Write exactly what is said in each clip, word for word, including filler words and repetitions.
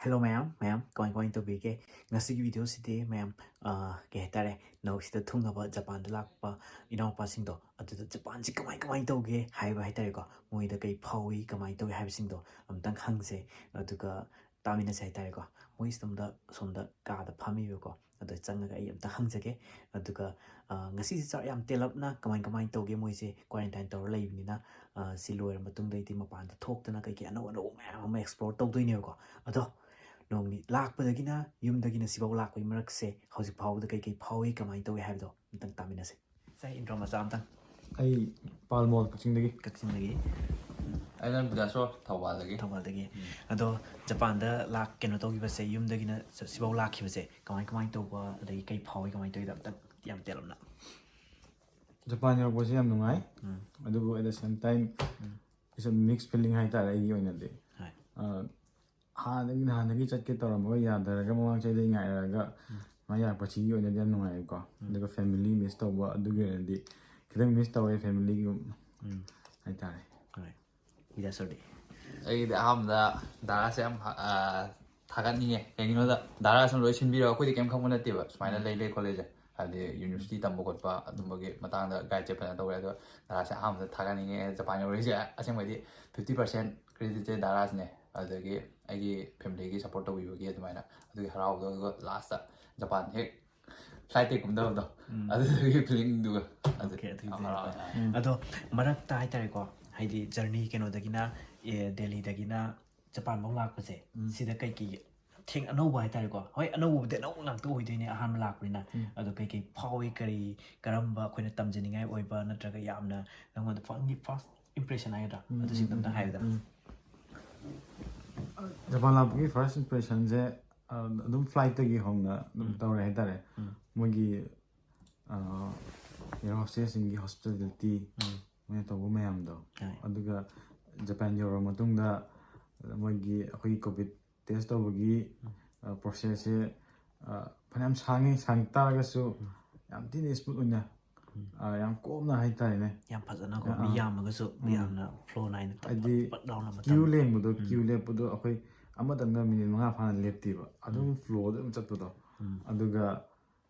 Hello ꯃꯌꯥꯝ, ꯃꯌꯥꯝ ꯀꯃꯥꯏ ꯀꯃꯥꯏꯅ ꯇꯧꯕꯤꯒꯦ? ꯉꯁꯤꯒꯤ videoꯁꯤꯗꯤ ꯃꯌꯥꯝ, ꯑ, ꯀꯩ ꯍꯥꯏꯇꯥꯔꯦ, ꯅꯧꯁꯤꯗ ꯊꯨꯡꯅꯕ ꯖꯄꯥꯟꯗ ꯂꯥꯛꯄ ꯏꯅꯥꯎꯄꯥꯁꯤꯡꯗꯣ, ꯑꯗꯨꯗ ꯖꯄꯥꯟꯁꯤ ꯀꯃꯥꯏ ꯀꯃꯥꯏꯅ ꯇꯧꯒꯦ ꯍꯥꯏꯕ ꯍꯥꯏꯇꯥꯔꯦꯀꯣ, ꯃꯣꯏꯗ ꯀꯩ ꯐꯥꯎꯏ, ꯀꯃꯥꯏꯅ ꯇꯧꯏ ꯍꯥꯏꯕꯁꯤꯡꯗꯣ ꯑꯝꯇꯪ ꯍꯪꯁꯦ, ꯑꯗꯨꯒ ꯇꯥꯃꯤꯟꯅꯁꯦ ꯍꯥꯏꯇꯥꯔꯦꯀꯣ꯫ ꯃꯣꯏ ꯁꯣꯝꯗ, ꯁꯣꯝꯗ ꯀꯥꯗ ꯐꯝꯃꯤꯕꯀꯣ, ꯑꯗꯣ ꯆꯪꯉꯒ ꯑꯩ ꯑꯝꯇ ꯍꯪꯖꯒꯦ꯫ ꯑꯗꯨꯒ, ꯑ, ꯉꯁꯤꯁꯦ ꯆꯥꯛ ꯌꯥꯝ ꯇꯦꯜꯂꯞꯅ ꯀꯃꯥꯏ ꯀꯃꯥꯏꯅ ꯇꯧꯒꯦ? ꯃꯣꯏꯁꯦ quarantine ꯇꯧꯔ ꯂꯩꯕꯅꯤꯅ, ꯑ, ꯁꯤ ꯂꯣꯏꯔ ꯃꯇꯨꯡꯗꯩꯗꯤ ꯃꯄꯥꯟꯗ ꯊꯣꯛꯇꯅ ꯀꯩꯀꯩ ꯑꯅꯧ ꯑꯅꯧꯕ ꯃꯌꯥꯝ ꯑꯃ explore ꯇꯧꯗꯣꯏꯅꯦꯕꯀꯣ꯫ ꯑꯗꯣ ꯅꯣꯡꯅꯤ ꯂꯥꯛꯄꯗꯒꯤꯅ, ꯌꯨꯝꯗꯒꯤꯅ ꯁꯤꯐꯥꯎ ꯂꯥꯛꯄꯒꯤ ꯃꯔꯛꯁꯦ ꯍꯧꯖꯤꯛ ꯐꯥꯎꯕꯗ ꯀꯩꯀꯩ ꯐꯥꯎꯏ, ꯀꯃꯥꯏꯅ ꯇꯧꯏ ꯍꯥꯏꯕꯗꯣ ꯑꯝꯇꯪ ꯇꯥꯃꯤꯟꯅꯁꯦ꯫ ꯁꯦ, intro ꯃꯆꯥ ꯑꯝꯇꯪ꯫ ꯑꯩ ꯄꯥꯜꯃꯣꯜ, ꯀꯛꯆꯤꯡꯗꯒꯤ꯫ ꯀꯛꯆꯤꯡꯗꯒꯤ꯫ ꯑꯩꯅ ꯕꯤꯗꯥꯁꯣꯔ, ꯊꯧꯕꯥꯜꯗꯒꯤ꯫ ꯊꯧꯕꯥꯜꯗꯒꯤ꯫ ꯑꯗꯣ ꯖꯄꯥꯟꯗ ꯂꯥꯛ, ꯀꯩꯅꯣ ꯇꯧꯈꯤꯕꯁꯦ, ꯌꯨꯝꯗꯒꯤꯅ ꯁꯤꯐꯥꯎ ꯂꯥꯛꯈꯤꯕꯁꯦ ꯀꯃꯥꯏ ꯀꯃꯥꯏꯅ ꯇꯧꯕ, ꯑꯗꯒꯤ ꯀꯩ ꯐꯥꯎꯏ, ꯀꯃꯥꯏꯅ ꯇꯧꯏꯗꯣ ꯑꯝꯇꯪ ꯌꯥꯝ ꯇꯦꯜꯂꯞꯅ꯫ ꯖꯄꯥꯟ ꯌꯧꯔꯛꯄꯁꯦ ꯌꯥꯝ ꯅꯨꯡꯉꯥꯏ꯫ ꯎꯝ꯫ ꯑꯗꯨꯕꯨ at the same time, um. it's a mixed feeling ꯍꯥꯏꯇꯥꯔꯦ ꯑꯩꯒꯤ ꯑꯣꯏꯅꯗꯤ꯫ ꯍꯣꯏ꯫ ꯑ, ꯍꯥꯟꯅꯗꯒꯤ, ꯅꯍꯥꯟꯗꯒꯤ ꯆꯠꯀꯦ ꯇꯧꯔꯝꯃꯒ ꯌꯥꯗꯔꯒ ꯃꯃꯥꯡ ꯆꯍꯤꯗꯒꯤ ꯉꯥꯏꯔꯒ ꯃꯥ ꯌꯥꯔꯛꯄꯁꯤꯒꯤ ꯑꯣꯏꯅꯗꯤ ꯌꯥꯝ ꯅꯨꯡꯉꯥꯏꯕꯀꯣ꯫ ꯑꯗꯨꯒ family miss ꯇꯧꯕ, ꯑꯗꯨꯒꯤ ꯑꯣꯏꯅꯗꯤ ꯈꯤꯇꯪ miss ꯇꯧꯋꯦ family ꯒꯤ ꯎꯝ꯫ ꯍꯥꯏꯇꯥꯔꯦ꯫ ꯍꯣꯏ꯫ ꯕꯤꯗꯥꯁꯣꯔꯗꯤ? ꯑꯩꯒꯤꯗꯤ ꯑꯍꯥꯟꯕꯗ ꯗꯥꯔꯥꯁꯦ ꯌꯥꯝ, ꯑ, ꯊꯥꯒꯠꯅꯤꯡꯉꯦ꯫ ꯀꯩꯒꯤꯅꯣꯗ ꯗꯥꯔꯥꯁꯤꯅ ꯂꯣꯏ ꯁꯤꯟꯕꯤꯔꯒ ꯑꯩꯈꯣꯏꯗꯤ ꯀꯩꯝ ꯈꯪꯕ ꯅꯠꯇꯦꯕ, ꯁꯨꯃꯥꯏꯅ ꯂꯩ ꯂꯩ ꯈꯣꯠꯂꯦꯁꯦ꯫ ꯍꯥꯏꯕꯗꯤ university ꯇꯝꯕ ꯈꯣꯠꯄ ꯑꯗꯨꯝꯕꯒꯤ ꯃꯇꯥꯡꯗ guide ꯁꯦ ꯐꯖꯅ ꯇꯧꯔꯦ꯫ ꯑꯗꯣ ꯗꯥꯔꯥꯁꯦ ꯑꯍꯥꯟꯕꯗ ꯊꯥꯒꯠꯅꯤꯡꯉꯦ꯫ ꯖꯄꯥꯟ ꯌꯧꯔꯛꯏꯁꯦ ꯑꯁꯦꯡꯕꯩꯗꯤ fifty percent credit ꯁꯦ ꯗꯥꯔꯥꯁꯤꯅꯦ꯫ ꯑꯗꯨꯗꯒꯤ ꯑꯩꯒꯤ family ꯒꯤ support ꯇꯧꯕꯤꯕꯒꯤ ꯑꯗꯨꯃꯥꯏꯅ꯫ ꯑꯗꯨꯒꯤ ꯍꯔꯥꯎꯕꯗꯣ, ꯑꯗꯨꯒ last ꯖꯄꯥꯟ ꯍꯦꯛ flight ꯇꯒꯤ ꯀꯨꯝꯊꯕꯗꯣ, ꯎꯝ꯫ ꯑꯗꯨꯗꯒꯤ feeling ꯗꯨꯒ꯫ ꯑꯗꯨ Okay, ꯑꯗꯨꯒꯤꯗꯤ ꯌꯥꯝ ꯍꯔꯥꯎꯋꯦ꯫ ꯎꯝ꯫ ꯑꯗꯣ ꯃꯔꯛꯇ ꯍꯥꯏꯇꯥꯔꯦꯀꯣ, ꯍꯥꯏꯗꯤ journey ꯀꯩꯅꯣꯗꯒꯤꯅ, ꯑꯦ, ꯗꯦꯜꯂꯤꯗꯒꯤꯅ ꯖꯄꯥꯟꯐꯧ ꯂꯥꯛꯄꯁꯦ, ꯎꯝ꯫ ꯁꯤꯗ ꯀꯩꯀꯩ ꯊꯦꯡ-, ꯑꯅꯧꯕ ꯍꯥꯏꯇꯥꯔꯦꯀꯣ, ꯍꯣꯏ, ꯑꯅꯧꯕꯕꯨꯗꯤ ꯑꯅꯧꯕ ꯉꯥꯛꯇ ꯑꯣꯏꯗꯣꯏꯅꯦ ꯑꯍꯥꯟꯕ ꯂꯥꯛꯄꯅꯤꯅ꯫ ꯎꯝ꯫ ꯑꯗꯣ ꯀꯩꯀꯩ ꯐꯥꯎꯏ, ꯀꯔꯤ, ꯀꯔꯝꯕ ꯑꯩꯈꯣꯏꯅ ꯇꯝꯖꯅꯤꯡꯉꯥꯏ ꯑꯣꯏꯕ, ꯅꯠꯇ꯭ꯔꯒ ꯌꯥꯝꯅ ꯅꯪꯉꯣꯟꯗ ꯐꯪꯒꯤ first impression ꯍꯥꯏꯒꯗ꯭ꯔꯥ, ꯎꯝ, ꯑꯗꯨꯁꯤꯡꯗꯣ ꯎꯝ, ꯑꯝꯇ ꯎꯝ, ꯍꯥꯏꯌꯨꯗꯅ꯫ ꯎꯝ꯫ ꯖꯄꯥꯟ ꯂꯥꯛꯄꯒꯤ first impression ꯁꯦ, ꯑ, ꯑꯗꯨꯝ flight ꯇꯒꯤ ꯍꯧꯅ ꯑꯗꯨꯝ ꯎꯝ꯫ ꯇꯧꯔꯦ ꯍꯥꯏꯇꯥꯔꯦ꯫ ꯎꯝ꯫ ꯃꯣꯏꯒꯤ, ꯑ, air hostess ꯁꯤꯡꯒꯤ hospitality, ꯎꯝ꯫ ꯃꯣꯏꯅ ꯇꯧꯕ ꯃꯌꯥꯝꯗꯣ꯫ ꯍꯣꯏ꯫ ꯑꯗꯨꯒ ꯖꯄꯥꯟ ꯌꯧꯔꯕ ꯃꯇꯨꯡꯗ ꯃꯣꯏꯒꯤ ꯑꯩꯈꯣꯏꯒꯤ COVID test ꯇꯧꯕꯒꯤ, ꯎꯝ꯫ ꯑ, process ꯁꯦ, ꯑ, ꯐꯅꯌꯥꯝ ꯁꯥꯡꯉꯤ, ꯁꯥꯡ ꯇꯥꯔꯒꯁꯨ ꯌꯥꯝ ꯊꯤꯅ smooth ꯑꯣꯏꯅ, ꯎꯝ꯫ ꯑ, ꯌꯥꯝ ꯀꯣꯝꯅ ꯍꯥꯏꯇꯥꯔꯦꯅꯦ꯫ ꯌꯥꯝ ꯐꯖꯅꯀꯣ, ꯑꯥ, ꯃꯤ ꯑꯥ꯫ ꯌꯥꯝꯃꯒꯁꯨ ꯎꯝ꯫ ꯌꯥꯝꯅ flow ꯅꯥꯏꯅ ꯇꯞ-, ꯍꯥꯏꯗꯤ ꯄꯠ ꯂꯥꯎꯅ ꯃꯇꯝ꯫ queue ꯂꯦꯡꯕꯗꯣ, ꯎꯝ꯫ queue ꯂꯦꯞꯄꯗꯣ ꯑꯩꯈꯣꯏ, ꯑꯃꯇꯪꯗ ꯃꯤꯅꯤꯠ ꯃꯉꯥ ꯐꯥꯅ ꯂꯦꯞꯇꯦꯕ, ꯑꯗꯨꯝ ꯐ꯭ꯂꯣꯗ ꯑꯗꯨꯝ ꯆꯠꯄꯗꯣ꯫ ꯑꯗꯨꯒ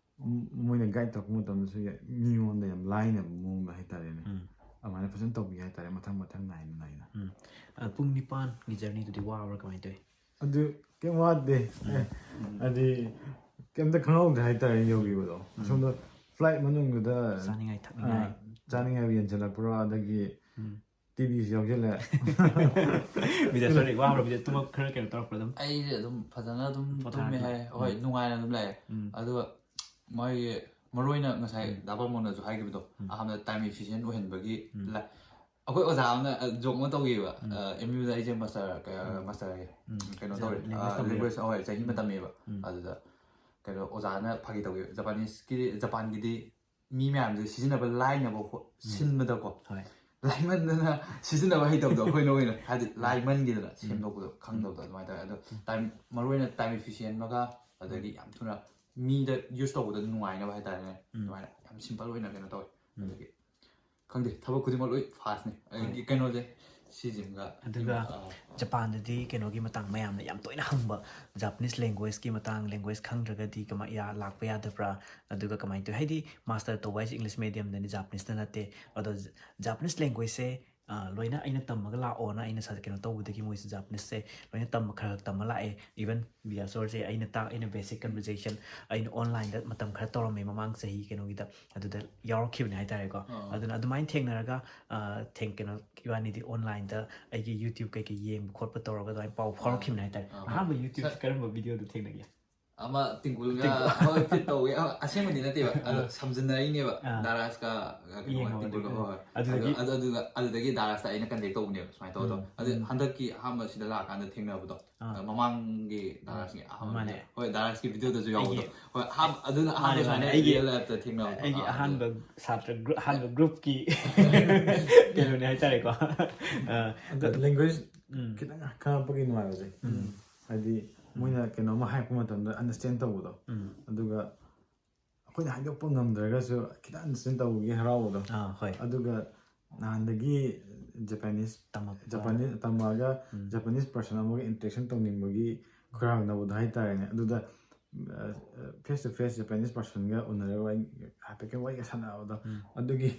ꯃꯣꯏꯅ ꯒꯥꯏꯗ ꯇꯧꯔꯛꯄ ꯃꯇꯝꯗꯁꯨ ꯃꯤꯉꯣꯟꯗ ꯌꯥꯝ ꯂꯥꯏꯅꯕ ꯃꯑꯣꯡꯗ ꯍꯥꯏꯇꯥꯔꯦꯅꯦ꯫ ꯑꯗꯨꯃꯥꯏꯅ ꯐꯖꯅ ꯇꯧꯕꯤ ꯍꯥꯏꯇꯥꯔꯦ, ꯃꯊꯪ ꯃꯊꯪ ꯅꯥꯏꯅ ꯅꯥꯏꯅ꯫ ꯎꯝ꯫ ꯑ, ꯄꯨꯡ ꯅꯤꯄꯥꯟꯒꯤ ꯖꯔꯅꯤꯗꯨꯗꯤ ꯋꯥꯕ꯭ꯔꯥ, ꯀꯃꯥꯏꯅ ꯇꯧꯏ? ꯑꯗꯨ ꯀꯩꯝ ꯋꯥꯗꯦ꯫ ꯑꯦ, ꯍꯥꯏꯗꯤ ꯀꯩꯝꯇ ꯈꯪꯍꯧꯗꯦ ꯍꯥꯏꯇꯥꯔꯦ ꯌꯧꯈꯤꯕꯗꯣ꯫ ꯑꯁꯣꯝꯗ ꯐ꯭ꯂꯥꯏꯠ ꯃꯅꯨꯡꯗꯨꯗ ꯆꯥꯅꯤꯡꯉꯥꯏ ꯊꯛꯅꯤꯡꯉꯥꯏ꯫ ꯆꯥꯅꯤꯡꯉꯥꯏ ꯌꯦꯟꯁꯤꯜꯂꯛꯄ꯭ꯔꯥ, ꯑꯗꯒꯤ ꯇꯤꯚꯤꯁꯨ ꯌꯥꯎꯁꯤꯜꯂꯦ꯫ ꯃꯤꯗ ꯁꯣꯔꯤ, ꯋꯥꯕ꯭ꯔꯥ? ꯃꯤꯗ ꯇꯨꯝꯃꯛ ꯈꯔ ꯀꯩꯅꯣ ꯇꯧꯔꯛꯄ꯭ꯔꯥ ꯑꯗꯨꯝ? ꯑꯩꯁꯦ ꯑꯗꯨꯝ ꯐꯖꯅ ꯑꯗꯨꯝ ꯄꯣꯊꯥꯔꯒ꯫ ꯇꯨꯝꯃꯦ ꯍꯥꯏ, ꯍꯣꯏ, ꯅꯨꯡꯉꯥꯏꯅ ꯑꯗꯨꯝ ꯂꯩꯔꯦ꯫ ꯎꯝ꯫ ꯑꯗꯨꯒ ꯃꯣꯏꯒꯤ ꯃꯔꯨꯑꯣꯏꯅ ꯉꯁꯥꯏ ꯗꯥ ꯄꯥꯃꯣꯅꯁꯨ ꯍꯥꯏꯈꯤꯕꯗꯣ, ꯑꯍꯥꯟꯕꯗ ꯇꯥꯏꯝ ꯏꯐꯤꯁꯤꯌꯦꯟ ꯑꯣꯏꯍꯟꯕꯒꯤ ꯂ-, ꯑꯩꯈꯣꯏ ꯑꯣꯖꯥ ꯑꯃꯅ ꯖꯣꯛ ꯑꯃ ꯇꯧꯈꯤꯕ꯫ ꯑꯦꯝ ꯌꯨꯗ ꯑꯩꯁꯦ ꯃꯥꯁꯇꯔ ꯃꯥꯁꯇꯔ ꯀꯩꯅꯣ ꯇꯧꯔꯦ, Language ꯇꯝꯕ꯫ ꯂꯦꯡꯒ꯭ꯋꯦꯖ, ꯍꯣꯏ, ꯆꯍꯤ ꯑꯃ ꯇꯝꯃꯦꯕ꯫ ꯑꯗꯨꯗ ꯀꯩꯅꯣ ꯑꯣꯖꯥꯅ ꯐꯥꯒꯤ ꯇꯧꯈꯤꯕ, ꯖꯄꯥꯅꯤꯁꯀꯤ ꯖꯄꯥꯟꯒꯤꯗꯤ ꯃꯤ ꯃꯌꯥꯝꯗꯨ ꯁꯤꯖꯤꯟꯅꯕ ꯂꯥꯏꯅꯕ ꯍꯣ-, ꯁꯤꯟꯕꯗꯀꯣ, ꯍꯣꯏ꯫ ꯂꯥꯏꯃꯟꯗꯅ ꯁꯤꯖꯤꯟꯅꯕ ꯍꯩꯇꯕꯗꯣ ꯑꯩꯈꯣꯏꯅ ꯑꯣꯏꯅ, ꯍꯥꯏꯗꯤ ꯂꯥꯏꯃꯟꯒꯤꯗꯅ ꯁꯦꯝꯗꯣꯛꯄꯗꯣ ꯈꯪꯗꯕꯗꯣ ꯑꯗꯨꯃꯥꯏꯅ ꯇꯧꯋꯦ꯫ ꯑꯗꯣ ꯇꯥꯏꯝ, ꯃꯔꯨꯑꯣꯏꯅ ꯇꯥꯏꯝ ꯏꯐꯤꯁꯤꯌꯦꯟ ꯑꯃꯒ ꯑꯗꯒꯤ ꯌꯥꯝ ꯊꯨꯅ ꯃꯤꯗ ꯌꯨꯁ ꯇꯧꯕꯗ ꯅꯨꯡꯉꯥꯏꯅꯕ ꯍꯥꯏꯇꯥꯔꯦꯅꯦ, ꯑꯗꯨꯃꯥꯏꯅ ꯌꯥꯝ ꯁꯤꯝꯄꯜ ꯑꯣꯏꯅ ꯀꯩꯅꯣ ꯇꯧꯋꯦ꯫ ꯑꯗꯒꯤ ꯈꯪꯗꯦ, ꯊꯕꯛ ꯈꯨꯗꯤꯡꯃꯛ ꯂꯣꯏ ꯐꯥꯁꯅꯦ꯫ ꯑꯗꯒꯤ ꯀꯩꯅꯣꯁꯦ ꯁꯤꯁꯤꯃꯒ ꯑꯗꯨꯒ ꯑꯥ, ꯖꯄꯥꯟꯗꯗꯤ ꯀꯩꯅꯣꯒꯤ ꯃꯇꯥꯡ ꯃꯌꯥꯝꯅ ꯌꯥꯝ ꯇꯣꯏꯅ ꯍꯪꯕ, ꯖꯄꯥꯅꯤꯁ ꯂꯦꯡꯒ꯭ꯋꯦꯖꯀꯤ ꯃꯇꯥꯡ, ꯂꯦꯡꯒ꯭ꯋꯦꯖ ꯈꯪꯗ꯭ꯔꯒꯗꯤ ꯀꯃꯥꯏ ꯌꯥ-, ꯂꯥꯛꯄ ꯌꯥꯗꯕ꯭ꯔꯥ, ꯑꯗꯨꯒ ꯀꯃꯥꯏꯅ ꯇꯧꯋꯤ? ꯍꯥꯏꯗꯤ ꯃꯥꯁꯇꯔ ꯇꯧꯕ ꯍꯥꯏꯁꯦ ꯏꯪꯂꯤꯁ ꯃꯦꯗꯤꯌꯝꯗꯅꯤ, ꯖꯄꯥꯅꯤꯁꯇ ꯅꯠꯇꯦ꯫ ꯑꯗꯣ ꯖ-, ꯖꯄꯥꯅꯤꯁ ꯂꯦꯡꯒ꯭ꯋꯦꯖꯁꯦ, ꯑ, ꯂꯣꯏꯅ ꯑꯩꯅ ꯇꯝꯃꯒ ꯂꯥꯛꯑꯣꯅ ꯑꯩꯅ ꯁ-, ꯀꯩꯅꯣ ꯇꯧꯕꯗꯒꯤ ꯃꯣꯏꯁꯦ ꯖꯄꯥꯅꯤꯁꯁꯦ ꯂꯣꯏꯅ ꯇꯝꯕ ꯈꯔ ꯈꯔ ꯇꯝꯃ ꯂꯥꯛꯑꯦ꯫ ꯏꯚꯟ ꯕꯤꯌꯥꯁꯣꯔꯁꯦ ꯑꯩꯅ ꯇꯥꯛ-, ꯑꯩꯅ ꯕꯦꯁꯤꯛ ꯀꯟꯚꯔꯖꯦꯁꯟ ꯑꯩꯅ ꯑꯣꯟꯂꯥꯏꯟꯗ ꯃꯇꯝ ꯈꯔ ꯇꯧꯔꯝꯃꯦ ꯃꯃꯥꯡ ꯆꯍꯤ ꯀꯩꯅꯣꯒꯤꯗ, ꯑꯗꯨꯗ ꯌꯥꯎꯔꯛꯈꯤꯕꯅꯦ ꯍꯥꯏꯇꯥꯔꯦꯀꯣ꯫ ꯑꯥ꯫ ꯑꯗꯨꯅ ꯑꯗꯨꯃꯥꯏꯅ ꯊꯦꯡꯅꯔꯒ, ꯑ, ꯊꯦꯡ-, ꯀꯩꯅꯣ, ꯏꯕꯥꯅꯤꯗꯤ ꯑꯣꯟꯂꯥꯏꯟꯗ ꯑꯩꯒꯤ ꯌꯨꯇ꯭ꯌꯨꯕ ꯀꯩꯀꯩ ꯌꯦꯡꯕ ꯈꯣꯠꯄ ꯇꯧꯔꯒ ꯑꯗꯨꯃꯥꯏꯅ ꯄꯥꯎ ꯐꯥꯎꯔꯛꯈꯤꯕꯅꯦ ꯍꯥꯏꯇꯥꯔꯦ꯫ ꯑꯥ꯫ ꯑꯍꯥꯟꯕ ꯌꯨꯇ꯭ꯌꯨꯕꯁꯦ ꯀꯔꯝꯕ ꯚꯤꯗꯤꯑꯣꯗ ꯊꯦꯡꯅꯒꯦ? ꯑꯃ ꯇꯤꯡꯀꯨꯜꯒ ꯇꯤꯡꯀꯨꯜ꯫ ꯍꯣꯏ ꯐꯤꯠ ꯇꯧꯋꯦ꯫ ꯑ, ꯑꯁꯦꯡꯕꯗꯤ ꯅꯠꯇꯦꯕ, ꯑꯗꯣ ꯁꯝꯖꯤꯟꯅꯔꯤꯅꯦꯕ꯫ ꯑꯥ꯫ ꯗꯥꯔꯥꯁꯀ ꯀꯩꯅꯣ ꯌꯦꯡꯉꯣ, ꯇꯤꯡꯀꯨꯜꯒ꯫ ꯑꯗꯨꯗꯤ꯫ ꯍꯣꯏ, ꯍꯣꯏ꯫ ꯑꯗꯨꯗꯒꯤ ꯑꯗꯨ, ꯑꯗꯨꯗ, ꯑꯗꯨꯗꯒꯤ ꯗꯥꯔꯥꯁꯇ ꯑꯩꯅ ꯀꯟꯇꯦꯛ ꯇꯧꯕꯅꯦꯕ, ꯁꯨꯃꯥꯏꯅ ꯇꯧꯔ ꯇꯧꯔ꯫ ꯎꯝ, ꯑꯗꯨ ꯎꯝ꯫ ꯍꯟꯗꯛꯀꯤ ꯑꯍꯥꯟꯕ ꯁꯤꯗ ꯂꯥꯛꯑꯀꯥꯟꯗ ꯊꯦꯡꯅꯕꯗꯣ, ꯑꯥ꯫ ꯑ, ꯃꯃꯥꯡꯒꯤ ꯗꯥꯔꯥꯁꯀꯤ ꯑꯍꯥꯟꯕ ꯃꯥꯅꯦ꯫ ꯚꯤꯗꯤꯑꯣ꯫ ꯍꯣꯏ, ꯗꯥꯔꯥꯁꯀꯤ ꯚꯤꯗꯤꯑꯣꯗꯁꯨ ꯌꯥꯎꯕꯗꯣ꯫ ꯑꯩꯒꯤ ꯍꯣꯏ, ꯑꯍꯥꯟꯕ, ꯑꯗꯨꯅ ꯃꯥꯅꯦ, ꯑꯍꯥꯟꯕ ꯃꯥꯅꯦ, ꯁꯨꯃꯥꯏꯅ ꯑꯩꯒꯤ, ꯔꯤꯌꯦꯜ ꯂꯥꯏꯐꯇ ꯊꯦꯡꯅꯕꯗꯣ꯫ ꯑꯩꯒꯤ ꯑꯥ, ꯑꯍꯥꯟꯕ ꯑꯗꯨ ꯁꯥꯇ꯭ꯔ ꯒ꯭ꯔꯨꯞ, ꯑꯍꯥꯟꯕ ꯒ꯭ꯔꯨꯞꯀꯤ ꯀꯩꯅꯣꯅꯦ ꯍꯥꯏꯇꯥꯔꯦꯀꯣ꯫ ꯑ, ꯑꯗ ꯂꯦꯡꯒ꯭ꯋꯦꯖ ꯎꯝ꯫ ꯈꯤꯇꯪ ꯈꯪꯉꯛꯄꯒꯤ ꯅꯨꯡꯉꯥꯏꯕꯁꯦ, ꯎꯝ꯫ ꯍꯥꯏꯗꯤ ꯃꯣꯏꯅ ꯀꯩꯅꯣꯝꯃ ꯍꯥꯏꯔꯛꯄ ꯃꯇꯝꯗ ꯑꯟꯗꯔꯁꯇꯦꯟ ꯇꯧꯕꯗꯣ, ꯎꯝ꯫ ꯑꯗꯨꯒ ꯑꯩꯈꯣꯏꯅ ꯍꯥꯏꯗꯣꯛꯄ ꯉꯝꯗ꯭ꯔꯒꯁꯨ ꯈꯤꯇꯪ ꯑꯟꯗꯔꯁꯇꯦꯟ ꯇꯧꯕꯒꯤ ꯍꯔꯥꯎꯕꯗꯣ꯫ ꯑꯥ, ꯍꯣꯏ꯫ ꯑꯗꯨꯒ ꯅꯍꯥꯟꯗꯒꯤ Japanese ꯇꯝꯃꯛꯄ Japanese ꯇꯝꯃꯛꯑꯒ ꯎꯝ. Japanese person ꯑꯃꯒ interaction ꯇꯧꯅꯤꯡꯕꯒꯤ ꯈꯣꯏꯔꯥꯡꯅꯕꯗꯣ ꯍꯥꯏꯇꯥꯔꯦꯅꯦ꯫ ꯑꯗꯨꯗ face to face Japanese personꯒ ꯎꯅꯔꯒ ꯋꯥꯔꯤ ꯍꯥꯏꯐꯦꯠꯀ ꯋꯥꯔꯤꯒ ꯁꯥꯟꯅꯕꯗꯣ ꯎꯝ. ꯑꯗꯨꯒꯤ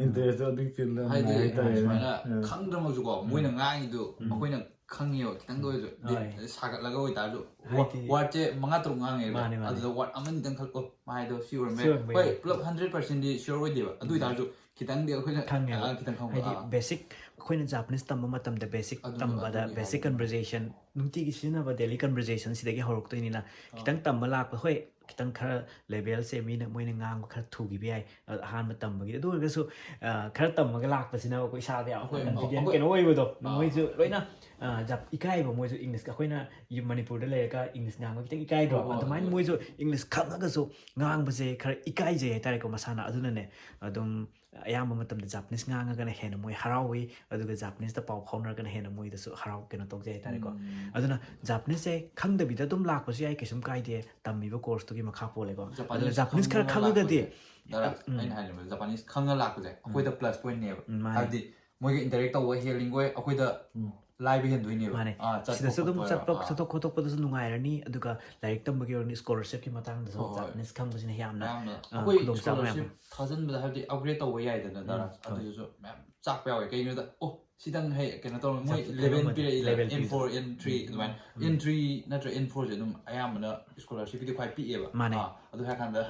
interestꯇꯣ ꯑꯗꯨꯒꯤ fieldꯗ ꯍꯥꯏꯗꯤ ꯍꯥꯏꯇꯥꯔꯦꯅꯦ꯫ ꯁꯨꯃꯥꯏꯅ ꯎꯝ. ꯈꯪꯗ꯭ꯔꯃꯛꯁꯨꯀꯣ ꯃꯣꯏꯅ ꯉꯥꯡꯉꯤꯗꯨ ꯑꯩꯈꯣꯏꯅ ꯈꯪꯉꯦꯕ ꯈꯤꯇꯪꯗ ꯑꯣꯏꯔꯁꯨ ꯍꯣꯏ. ꯁꯥꯒꯠꯂꯒ ꯑꯣꯏꯇꯥꯔꯁꯨ ꯍꯥꯏꯗꯤ- ꯋꯥꯔꯗꯁꯦ ꯃꯉꯥ ꯇꯔꯨꯛ ꯉꯥꯡꯉꯦꯕ ꯃꯥꯅꯦ, ꯃꯥꯅꯦ. ꯑꯗꯨꯗ ꯋꯥꯔꯗ ꯑꯃꯅꯤꯇꯪ ꯈꯜꯂꯣ ꯃꯥꯏꯗꯣ ꯁꯤ ꯑꯣꯏꯔꯝꯃꯦ ꯁꯤ ꯑꯣꯏꯔꯝꯕ ꯍꯣꯏ ꯌꯥꯏ. ꯄꯨꯂꯞ ꯍꯟꯗ꯭ꯔꯦꯠ ꯄꯥꯔꯁꯦꯟꯗꯤ ꯁꯤꯌꯣꯔ ꯑꯣꯏꯗꯦꯕ ꯑꯗꯨ ꯑꯣꯏꯇꯥꯔꯁꯨ ꯈꯤꯇꯪꯗꯤ ꯑꯩꯈꯣꯏꯅ ꯈꯪꯉꯦꯕ. ꯑ, ꯈꯤꯇꯪ ꯈꯪꯕ ꯍꯥꯏꯗꯤ ꯑꯥ. basic ꯑꯩꯈꯣꯏꯅ Japanese ꯇꯝꯕ ꯃꯇꯝꯗ basic ꯑꯗꯨ- ꯇꯝꯕꯗ ꯑꯗꯨꯒꯤ basic ꯍꯥꯏꯕꯅꯤ. Conversation ꯅꯨꯡꯇꯤꯒꯤ ꯁꯤꯖꯤꯟꯅꯕ daily conversation ꯁꯤꯗꯒꯤ ꯍꯧꯔꯛꯇꯣꯏꯅꯤꯅ ꯈꯤꯇꯪ ꯇꯝꯕ ꯂꯥꯛꯄ ꯍꯣꯏ ꯈꯤꯇꯪ ꯈꯔ levelꯁꯦ ꯃꯤꯅ ꯃꯣꯏꯅ ꯉꯥꯡꯕ ꯈꯔ ꯊꯨꯈꯤꯕ ꯌꯥꯏ ꯑ, ꯑꯍꯥꯟꯕ ꯇꯝꯕꯒꯤ ꯑꯗꯨ ꯑꯣꯏꯔꯒꯁꯨ ꯑ, ꯈꯔ ꯇꯝꯃꯒ ꯂꯥꯛꯄꯁꯤꯅ ꯑꯩꯈꯣꯏ ꯏꯁꯥꯗ ꯌꯥꯝ ꯑꯩꯈꯣꯏ- confident ꯑꯩꯈꯣꯏ- ꯀꯩꯅꯣ ꯑꯣꯏꯕꯗꯣ ꯑꯥ. ꯃꯣꯏꯁꯨ ꯂꯣꯏꯅ ꯑ, ꯖꯥꯞ- ꯏꯀꯥꯏꯕ ꯃꯣꯏꯁꯨ English ꯑꯩꯈꯣꯏꯅ ꯌꯨꯝ ꯃꯅꯤꯄꯨꯔꯗ ꯂꯩꯔꯒ English ꯉꯥꯡꯕ ꯈꯤꯇꯪ ꯏꯀꯥꯏꯗ꯭ꯔꯣ ꯍꯣꯏ, ꯍꯣꯏ, ꯑꯗꯨꯃꯥꯏꯅ ꯍꯣꯏ. ꯃꯣꯏꯁꯨ English ꯈꯪꯉꯒꯁꯨ ꯉꯥꯡꯕꯁꯦ ꯈꯔ ꯏꯀꯥꯏꯖꯩ ꯍꯥꯏꯇꯥꯔꯦꯀꯣ ꯃꯁꯥꯅ ꯑꯗꯨꯅꯅꯦ ꯑꯗꯨꯝ ꯑꯌꯥꯝꯕ ꯃꯇꯝꯗ Japanese ꯉꯥꯡꯉꯒꯅ ꯍꯦꯟꯅ ꯃꯣꯏ ꯍꯔꯥꯎꯏ ꯑꯗꯨꯒ Japaneseꯇ ꯄꯥꯎ ꯐꯥꯎꯅꯔꯒꯅ ꯍꯦꯟꯅ ꯃꯣꯏꯗꯁꯨ ꯍꯔꯥꯎ ꯀꯩꯅꯣ ꯇꯧꯖꯩ ꯍꯥꯏꯇꯥꯔꯦꯀꯣ ꯑꯗꯨꯅ Japaneseꯁꯦ ꯈꯪꯗꯕꯤꯗ ꯑꯗꯨꯝ ꯂꯥꯛꯄꯁꯨ ꯌꯥꯏ ꯀꯩꯁꯨꯝ ꯀꯥꯏꯗꯦ ꯇꯝꯃꯤꯕ courseꯇꯨꯒꯤ ꯃꯈꯥ ꯄꯣꯜꯂꯦꯀꯣ ꯑꯗꯨꯅ Japanese ꯈꯔ ꯈꯪꯉꯒꯗꯤ ꯗꯥꯔꯥ ꯑꯩꯅ ꯍꯥꯏꯖꯕ Japanese ꯈꯪꯉ ꯂꯥꯛꯄꯁꯦ ꯑꯩꯈꯣꯏꯗ plus pointꯅꯦꯕ ꯎꯝ, ꯃꯥꯅꯦ. ꯍꯥꯏꯕꯗꯤ ꯃꯣꯏꯒ interact ꯇꯧꯕ ꯍꯦꯜꯂꯤꯡꯒꯣꯏ ꯑꯩꯈꯣꯏꯗ ꯂꯥꯏꯕ ꯍꯦꯟꯗꯣꯏꯅꯦꯕ ꯃꯥꯅꯦ ꯑꯥ, ꯆꯠꯄ ꯁꯤꯗꯁꯨ ꯑꯗꯨꯝ ꯈꯣꯠꯄ ꯆꯠꯄ ꯑꯥ. ꯆꯠꯊꯣꯛ ꯈꯣꯠꯇꯣꯛꯄꯗꯁꯨ ꯅꯨꯡꯉꯥꯏꯔꯅꯤ ꯑꯗꯨꯒ ꯂꯥꯏꯔꯤꯛ ꯇꯝꯕꯒꯤ ꯑꯣꯏꯔꯗꯤ scholarshipꯀꯤ ꯃꯇꯥꯡꯗꯁꯨ ꯍꯣꯏ, ꯍꯣꯏ. Japanese ꯈꯪꯕꯁꯤꯅ ꯌꯥꯝꯅ ꯃꯌꯥꯝꯅ ꯑ, ꯑꯩꯈꯣꯏ ꯈꯨꯗꯣꯡꯆꯥꯕ ꯃꯌꯥꯝ scholarship ꯊꯥꯖꯤꯟꯕꯗ ꯍꯥꯏꯕꯗꯤ upgrade ꯇꯧꯕ ꯌꯥꯏꯗꯅ ꯗꯥꯔꯥ ꯍꯣꯏ. ꯑꯗꯨꯗꯨꯁꯨ ꯃꯌꯥꯝ ꯆꯥꯛꯄ ꯌꯥꯎꯋꯦ ꯀꯩꯒꯤꯅꯣꯗ ꯑꯣ ꯁꯤꯗꯪ ꯍꯦꯛ ꯀꯩꯅꯣ ꯇꯧꯔ ꯃꯣꯏ ꯆꯥꯛ- level ꯀꯩꯅꯣ ꯄꯤꯔꯛꯏꯗ level N four N three ꯑꯗꯨꯃꯥꯏꯅ N three ꯅꯠꯇ꯭ꯔ N fourꯁꯦ ꯑꯗꯨꯝ ꯑꯌꯥꯝꯕꯅ scholarshipꯀꯤꯗꯤ ꯈ꯭ꯋꯥꯏ ꯄꯤꯛꯑꯦꯕ ꯃꯥꯅꯦ. ꯑꯥ, ꯑꯗꯨ ꯍꯥꯏꯔꯀꯥꯟꯗ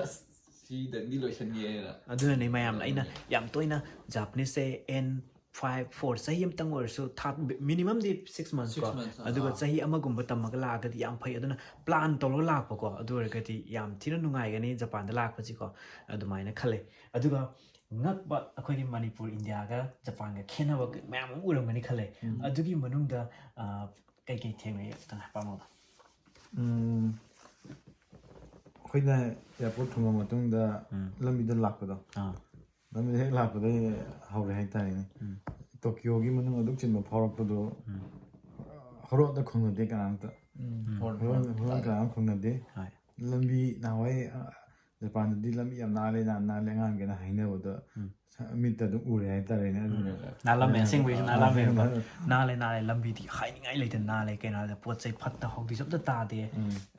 ꯑꯁ ꯁꯤꯗꯪꯗꯤ ꯂꯣꯏꯁꯟꯒꯦꯅ ꯑꯗꯨꯅꯅꯦ ꯃꯌꯥꯝꯅ ꯑꯩꯅ ꯌꯥꯝ ꯇꯣꯏꯅ Japaneseꯁꯦ N five four ꯆꯍꯤ ꯑꯃꯇꯪ ꯑꯣꯏꯔꯁꯨ ꯊꯥ minimumꯗꯤ six months ꯀꯣ Six months, ꯑꯗꯨꯒ ꯑꯥ. ꯆꯍꯤ ꯑꯃꯒꯨꯝꯕ ꯇꯝꯃꯒ ꯂꯥꯛꯑꯒꯗꯤ ꯌꯥꯝ ꯐꯩ ꯑꯗꯨꯅ plan ꯇꯧꯔꯒ ꯂꯥꯛꯄꯀꯣ ꯑꯗꯨ ꯑꯣꯏꯔꯒꯗꯤ ꯌꯥꯝ ꯊꯤꯅ ꯅꯨꯡꯉꯥꯏꯒꯅꯤ ꯖꯄꯥꯟꯗ ꯂꯥꯛꯄꯁꯤꯀꯣ ꯑꯗꯨꯃꯥꯏꯅ ꯈꯜꯂꯦ ꯑꯗꯨꯒ ꯉꯛꯄ ꯑꯩꯈꯣꯏꯒꯤ ꯃꯅꯤꯄꯨꯔ ꯏꯟꯗꯤꯌꯥꯒ ꯖꯄꯥꯟꯒ ꯈꯦꯠꯅꯕ ꯃꯌꯥꯝ ꯑꯃ ꯎꯔꯝꯒꯅꯤ ꯈꯜꯂꯦ ꯑꯗꯨꯒꯤ ꯃꯅꯨꯡꯗ ꯑ, ꯀꯩꯀꯩ ꯊꯦꯡꯅꯩ ꯈꯤꯇꯪ ꯍꯥꯏꯔꯛꯑꯣ ꯎꯝ, ꯑꯩꯈꯣꯏꯅ airport ꯊꯨꯡꯉ ꯃꯇꯨꯡꯗ ꯎꯝ. ꯂꯝꯕꯤꯗ ꯂꯥꯛꯄꯗꯣ ꯑꯥ ꯂꯝꯕꯤꯗ ꯍꯦꯛ ꯂꯥꯛꯄꯗꯒꯤ ꯍꯧꯔꯦ ꯍꯥꯏꯇꯥꯔꯦꯅꯦ. ꯎꯝ. ꯇꯣꯀꯤꯌꯣꯒꯤ ꯃꯅꯨꯡ ꯑꯗꯨꯛ ꯆꯤꯟꯕ ꯐꯥꯎꯔꯛꯄꯗꯣ ꯎꯝ. ꯍꯣꯔꯣꯛꯇ ꯈꯨꯝꯅꯗꯦ ꯀꯅꯥꯝꯇ. ꯎꯝ. ꯍꯣꯔꯣꯟ ꯍꯣꯔꯣꯟ ꯀꯅꯥꯝ ꯈꯨꯝꯅꯗꯦ. ꯍꯣꯏ. ꯂꯝꯕꯤ ꯅꯍꯥꯟꯋꯥꯏ ꯑ, ꯖꯄꯥꯟꯗꯗꯤ ꯂꯝꯕꯤ ꯌꯥꯝ ꯅꯥꯜꯂꯦ, ꯅꯥꯟ ꯅꯥꯜꯂꯦ ꯑꯉꯥꯡꯈꯩꯅ ꯍꯥꯏꯅꯕꯗꯣ ꯃꯤꯠꯇ ꯑꯗꯨꯝ ꯎꯔꯦ ꯍꯥꯏꯇꯥꯔꯦꯅꯦ꯫ ꯑꯗꯨꯅ ꯅꯥꯜꯂꯝꯃꯦ, ꯑꯁꯦꯡꯕꯩꯁꯨ ꯅꯥꯜꯂꯝꯃꯦꯕꯀꯣ꯫ ꯅꯥꯜꯂꯝꯃꯦ꯫ ꯅꯥꯜꯂꯦ, ꯅꯥꯜꯂꯦ, ꯂꯝꯕꯤꯗꯤ ꯍꯥꯏꯅꯤꯡꯉꯥꯏ ꯂꯩꯇꯅ ꯅꯥꯜꯂꯦ꯫ ꯀꯩꯅꯣ ꯍꯥꯏꯗ ꯄꯣꯠ ꯆꯩ ꯐꯠꯇ ꯍꯥꯎꯗꯤꯁꯨ ꯑꯝꯇ ꯇꯥꯗꯦ꯫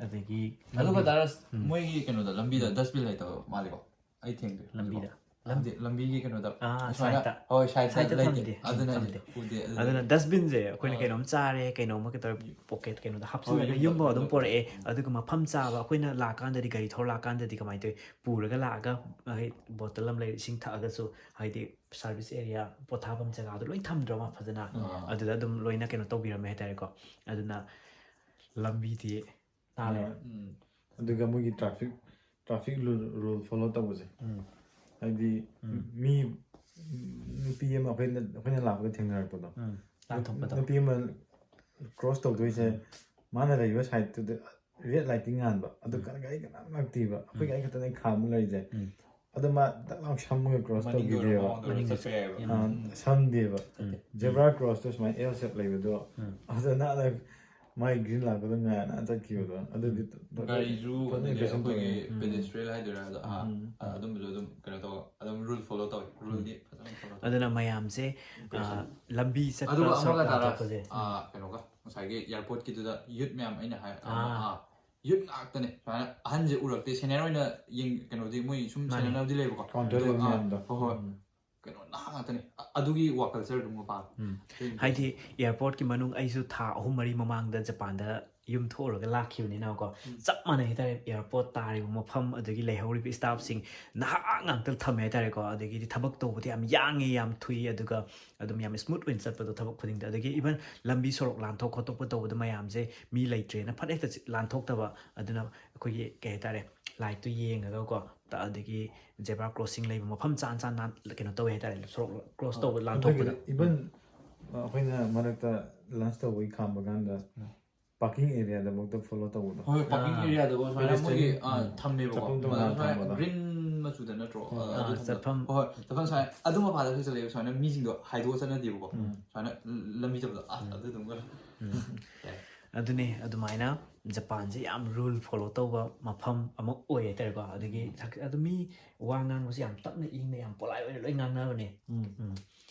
ꯑꯗꯒꯤ ꯑꯗꯨꯒ ꯇꯥꯔꯁ ꯃꯣꯏꯒꯤ ꯀꯩꯅꯣꯗ ꯂꯝꯕꯤꯗ ꯗꯁꯕꯤꯟ ꯂꯩꯇꯕ ꯃꯥꯜꯂꯤꯀꯣ꯫ ꯑꯩ ꯊꯦꯡꯅꯗ꯭ꯔꯤ꯫ ꯂꯝꯕꯤꯗ? ꯍꯥꯏꯗꯤ ꯂꯝꯕꯤꯒꯤ ꯀꯩꯅꯣꯗ ꯑꯥ, ꯁꯨꯃꯥꯏꯅ side-ꯇ꯫ ꯍꯣꯏ, side-ꯇ Side-ꯇ ꯂꯩꯇꯦ꯫ ꯊꯝꯗꯦ, ꯑꯗꯨꯅ ꯊꯝꯗꯦ꯫ ꯎꯗꯦ꯫ ꯑꯗꯨꯅ ꯑꯗꯨꯅ ꯗꯁꯕꯤꯟꯁꯦ ꯑꯩꯈꯣꯏꯅ ꯑꯥ꯫ ꯀꯩꯅꯣꯝ ꯆꯥꯔꯦ, ꯀꯩꯅꯣꯝꯃ ꯀꯩꯇꯧꯔꯦ, ꯄꯣꯀꯦꯠ ꯀꯩꯅꯣꯗ ꯍꯥꯞꯆꯤꯜꯂꯒ ꯌꯨꯝꯗ ꯌꯨꯝꯐꯥꯎ ꯑꯗꯨꯝ ꯑꯗꯨꯝ ꯄꯣꯔꯛꯑꯦ꯫ ꯑꯗꯨꯒ ꯃꯐꯝ ꯆꯥꯕ ꯑꯩꯈꯣꯏꯅ ꯂꯥꯛꯀꯥꯟꯗꯗꯤ, ꯒꯥꯔꯤ ꯊꯧꯔ ꯂꯥꯛꯀꯥꯟꯗꯗꯤ ꯀꯃꯥꯏꯅ ꯇꯧꯋꯤ? ꯄꯨꯔꯒ ꯂꯥꯛꯑꯒ ꯍꯥꯏꯗꯤ ꯕꯣꯇꯜ ꯑꯃ ꯂꯩꯔ ꯏꯁꯤꯡ ꯊꯛꯑꯒꯁꯨ ꯍꯥꯏꯗꯤ service area, ꯄꯣꯊꯥꯐꯝ ꯖꯒꯥꯗꯣ ꯂꯣꯏ ꯊꯝꯗ꯭ꯔꯣ ꯃꯥ ꯐꯖꯅ? ꯑꯥ꯫ ꯑꯗꯨꯗ ꯑꯗꯨꯝ ꯂꯣꯏꯅ ꯀꯩꯅꯣ ꯇꯧꯕꯤꯔꯝꯃꯦ ꯍꯥꯏꯇꯥꯔꯦꯀꯣ꯫ ꯑꯗꯨꯅ ꯂꯝꯕꯤꯗꯤ ꯅꯥꯜꯂꯦ꯫ ꯎꯝ꯫ ꯑꯗꯨꯒ ꯃꯣꯏꯒꯤ traffic traffic rule follow ꯇꯧꯕꯁꯦ, ꯎꯝ꯫ ꯍꯥꯏꯗꯤ ꯎꯝ꯫ ꯃꯤ ꯅꯨꯄꯤ ꯑꯃ ꯑꯩꯈꯣꯏꯅ ꯑꯩꯈꯣꯏꯅ ꯂꯥꯛꯄꯗ ꯊꯦꯡꯅꯔꯛꯄꯗꯣ, ꯎꯝ꯫ ꯂꯥꯟꯊꯣꯛꯄꯗꯣ꯫ ꯅꯨꯄꯤ ꯑꯃ cross ꯇꯧꯗꯣꯏꯁꯦ, ꯃꯥꯅ ꯂꯩꯔꯤꯕ side-ꯇꯨꯗ red light-ꯇꯤ ꯉꯥꯟꯕ, ꯑꯗꯨ ꯀꯔꯤ ꯒꯥꯔꯤ ꯀꯅꯥꯝ ꯂꯥꯛꯇꯦꯕ, ꯑꯩꯈꯣꯏ ꯒꯥꯔꯤ ꯈꯛꯇꯅꯦ ꯈꯥꯝꯃ ꯂꯩꯔꯤꯁꯦ꯫ ꯎꯝ꯫ ꯑꯗꯣ ꯃꯥ ꯗꯛ ꯂꯥꯎ ꯁꯝꯃꯒ cross ꯃꯅꯤꯡꯒꯤ ꯇꯧꯈꯤꯗꯦꯕ꯫ ꯑꯣꯏꯔꯣ, ꯃꯃꯥꯡꯗ ꯑꯣꯏꯔꯣ ꯃꯅꯤꯡꯗ ꯆꯠꯄ ꯌꯥꯏꯑꯕ꯫ ꯑꯥ, ꯁꯝꯗꯦꯕ꯫ ꯎꯝ꯫ Zebra cross-ꯇꯣ ꯁꯨꯃꯥꯏꯅ L shape ꯂꯩꯕꯗꯣ, ꯎꯝ꯫ ꯑꯗꯨꯅ ꯑꯗ ꯃꯥꯏ green ꯂꯥꯛꯄꯗ ꯉꯥꯏꯅ ꯆꯠꯈꯤꯕꯗꯣ, ꯑꯗꯨꯗꯤ ꯒꯥꯔꯤꯁꯨ ꯐꯖꯅ ꯑꯗꯒꯤ impression ꯑꯩꯈꯣꯏꯒꯤ ꯇꯧꯋꯦ꯫ ꯎꯝ꯫ pedestrian ꯍꯥꯏꯗꯣꯏꯔꯥ, ꯑꯗꯣ, ꯑꯥ, ꯎꯝ꯫ ꯑꯗꯨꯝꯕꯁꯨ ꯑꯗꯨꯝ ꯀꯩꯅꯣ ꯇꯧꯕ, ꯑꯗꯨꯝ rule follow ꯇꯧꯋꯤ꯫ Rule-ꯗꯤ ꯐꯖꯅ follow ꯇꯧꯋꯤ꯫ ꯑꯗꯨꯅ ꯃꯌꯥꯝꯁꯦ, Impression꯫ ꯑꯥ, ꯂꯝꯕꯤ ꯆꯠꯄ ꯑꯗꯨꯒ ꯁꯣꯔꯣꯛ ꯑꯃꯒ ꯇꯥꯔꯥ, ꯂꯥꯟꯊꯣꯛꯄꯁꯦ꯫ ꯑꯥ, ꯀꯩꯅꯣꯒ, ꯉꯁꯥꯏꯒꯤ airport-ꯀꯤꯗꯨꯗ youth ꯃꯌꯥꯝ ꯑꯩꯅ ꯍꯥꯏ, ꯑꯥ꯫ ꯑꯥ, youth ꯉꯥꯛꯇꯅꯦ꯫ ꯁꯨꯃꯥꯏꯅ ꯑꯍꯟꯁꯦ ꯎꯔꯛꯇꯦ, senior ꯑꯣꯏꯅ ꯌꯦꯡ-, ꯀꯩꯅꯣꯗꯤ ꯃꯣꯏ ꯁꯨꯝ ꯃꯥꯅꯦ꯫ ꯁꯦꯟꯅꯅꯕꯗꯤ ꯂꯩꯕꯀꯣ꯫ Counter ꯑꯗꯨ, ꯂꯩꯕ ꯑꯥ, ꯃꯌꯥꯝꯗꯣ꯫ ꯍꯣꯏ, ꯍꯣꯏ꯫ ꯎꯝ꯫ ꯀꯩꯅꯣ ꯅꯍꯥ ꯉꯥꯛꯇꯅꯦ꯫ ꯑ-, ꯑꯗꯨꯒꯤ ꯋꯥꯈꯜꯁꯦ ꯑꯗꯨꯝ ꯄꯥꯝꯃꯦ꯫ ꯎꯝ꯫ ꯑꯗꯨꯒꯤ ꯍꯥꯏꯗꯤ airport-ꯀꯤ ꯃꯅꯨꯡ, ꯑꯩꯁꯨ ꯊꯥ ꯑꯍꯨꯝ ꯃꯔꯤ ꯃꯃꯥꯡꯗ ꯖꯄꯥꯟꯗ ꯌꯨꯝ ꯊꯣꯛꯎꯔꯒ ꯂꯥꯛꯈꯤꯕꯅꯤꯅꯀꯣ, ꯎꯝ꯫ ꯆꯞ ꯃꯥꯟꯅꯩ ꯍꯥꯏꯇꯥꯔꯦ꯫ Airport ꯇꯥꯔꯤꯕ ꯃꯐꯝ, ꯑꯗꯒꯤ ꯂꯩꯍꯧꯔꯤꯕ staff-ꯁꯤꯡ ꯅꯍꯥ ꯉꯥꯛꯇ ꯊꯝꯃꯦ ꯍꯥꯏꯇꯥꯔꯦꯀꯣ꯫ ꯑꯗꯒꯤꯗꯤ ꯊꯕꯛ ꯇꯧꯕꯗꯤ ꯌꯥꯝ ꯌꯥꯡꯉꯤ, ꯌꯥꯝ ꯊꯨꯏ, ꯑꯗꯨꯒ ꯑꯗꯨꯝ ꯌꯥꯝ smooth ꯑꯣꯏꯅ ꯆꯠꯄꯗꯣ ꯊꯕꯛ ꯈꯨꯗꯤꯡꯗ꯫ ꯑꯗꯒꯤ even ꯂꯝꯕꯤ ꯁꯣꯔꯣꯛ ꯂꯥꯟꯊꯣꯛ ꯈꯣꯠꯇꯣꯛꯄ ꯇꯧꯕꯗ ꯃꯌꯥꯝꯁꯦ ꯃꯤ ꯂꯩꯇ꯭ꯔꯦꯅ ꯐꯠ ꯍꯦꯛꯇ ꯆ-, ꯂꯥꯟꯊꯣꯛꯇꯕ꯫ ꯑꯗꯨꯅ ꯑꯩꯈꯣꯏꯒꯤ ꯀꯩ ꯍꯥꯏꯇꯥꯔꯦ, light-ꯇꯨ ꯌꯦꯡꯉꯒꯀꯣ, ꯇ-, ꯑꯗꯒꯤ zebra crossing ꯂꯩꯕ ꯃꯐꯝ ꯆꯥ ꯆꯥ ꯅꯥꯟ-, ꯀꯩꯅꯣ ꯇꯧꯋꯦ ꯍꯥꯏꯇꯥꯔꯦ, ꯁꯣꯔꯣꯛ cross ꯇꯧꯕ, ꯂꯥꯟꯊꯣꯛꯄꯗ꯫ ꯑꯩꯈꯣꯏꯒꯤꯗꯤ even, ꯑ, ꯑꯩꯈꯣꯏꯅ ꯃꯔꯛꯇ lunch ꯇꯧꯕꯒꯤ ꯈꯥꯝꯕ ꯀꯥꯟꯗ parking area-ꯗꯐꯥꯎꯗ follow ꯇꯧꯕꯗꯣ꯫ ꯍꯣꯏ, parking ꯑꯥ꯫ area-ꯗꯀꯣ ꯁꯨꯃꯥꯏꯅ Pedestrian, ꯃꯣꯏꯒꯤ, ꯑ, ꯎꯝ, ꯊꯝꯃꯦꯕꯀꯣ꯫ ꯆꯠꯐꯝ ꯑꯗꯨ ꯇꯣꯉꯥꯟꯅ ꯁꯨꯃꯥꯏꯅ ꯊꯝꯕꯗꯣ꯫ green ꯃꯆꯨꯗ ꯅꯠꯇ꯭ꯔꯣ? ꯍꯣꯏ꯫ ꯑ, ꯑꯥ, ꯑꯗꯨ ꯊꯝꯕꯗꯣ꯫ ꯆꯠꯐꯝ꯫ ꯍꯣꯏ, ꯍꯣꯏ, ꯆꯠꯐꯝ ꯁꯨꯃꯥꯏꯅ ꯑꯗꯨ ꯃꯄꯥꯗ ꯆꯠꯂꯦꯕ, ꯁꯨꯃꯥꯏꯅ ꯃꯤꯁꯤꯡꯗꯣ ꯍꯥꯏꯗꯣꯛꯑ ꯆꯠꯅꯗꯦꯕꯀꯣ꯫ ꯎꯝ꯫ ꯁꯨꯃꯥꯏꯅ ꯂꯝꯕꯤ ꯆꯠꯄꯗꯣ, ꯑꯁ, ꯑꯗꯨꯗꯨꯝꯒ꯫ ꯎꯝ꯫ ꯑꯗꯨꯅꯦ, ꯑꯗꯨꯃꯥꯏꯅ ꯖꯄꯥꯟꯁꯦ ꯌꯥꯝ ꯔꯨꯜ ꯐꯣꯂꯣ ꯇꯧꯕ ꯃꯐꯝ ꯑꯃ ꯑꯣꯏ ꯍꯥꯏꯇꯥꯔꯦꯀꯣ꯫ ꯑꯗꯒꯤ ꯊꯛ- ꯑꯗꯨ ꯃꯤ ꯋꯥ ꯉꯥꯡꯕꯁꯦ ꯌꯥꯝ ꯇꯞꯅ ꯏꯪꯅ ꯌꯥꯝ ꯄꯣꯂꯥꯏ ꯑꯣꯏꯅ ꯂꯣꯏ ꯉꯥꯡꯅꯕꯅꯦ꯫ ꯎꯝ. ꯎꯝ,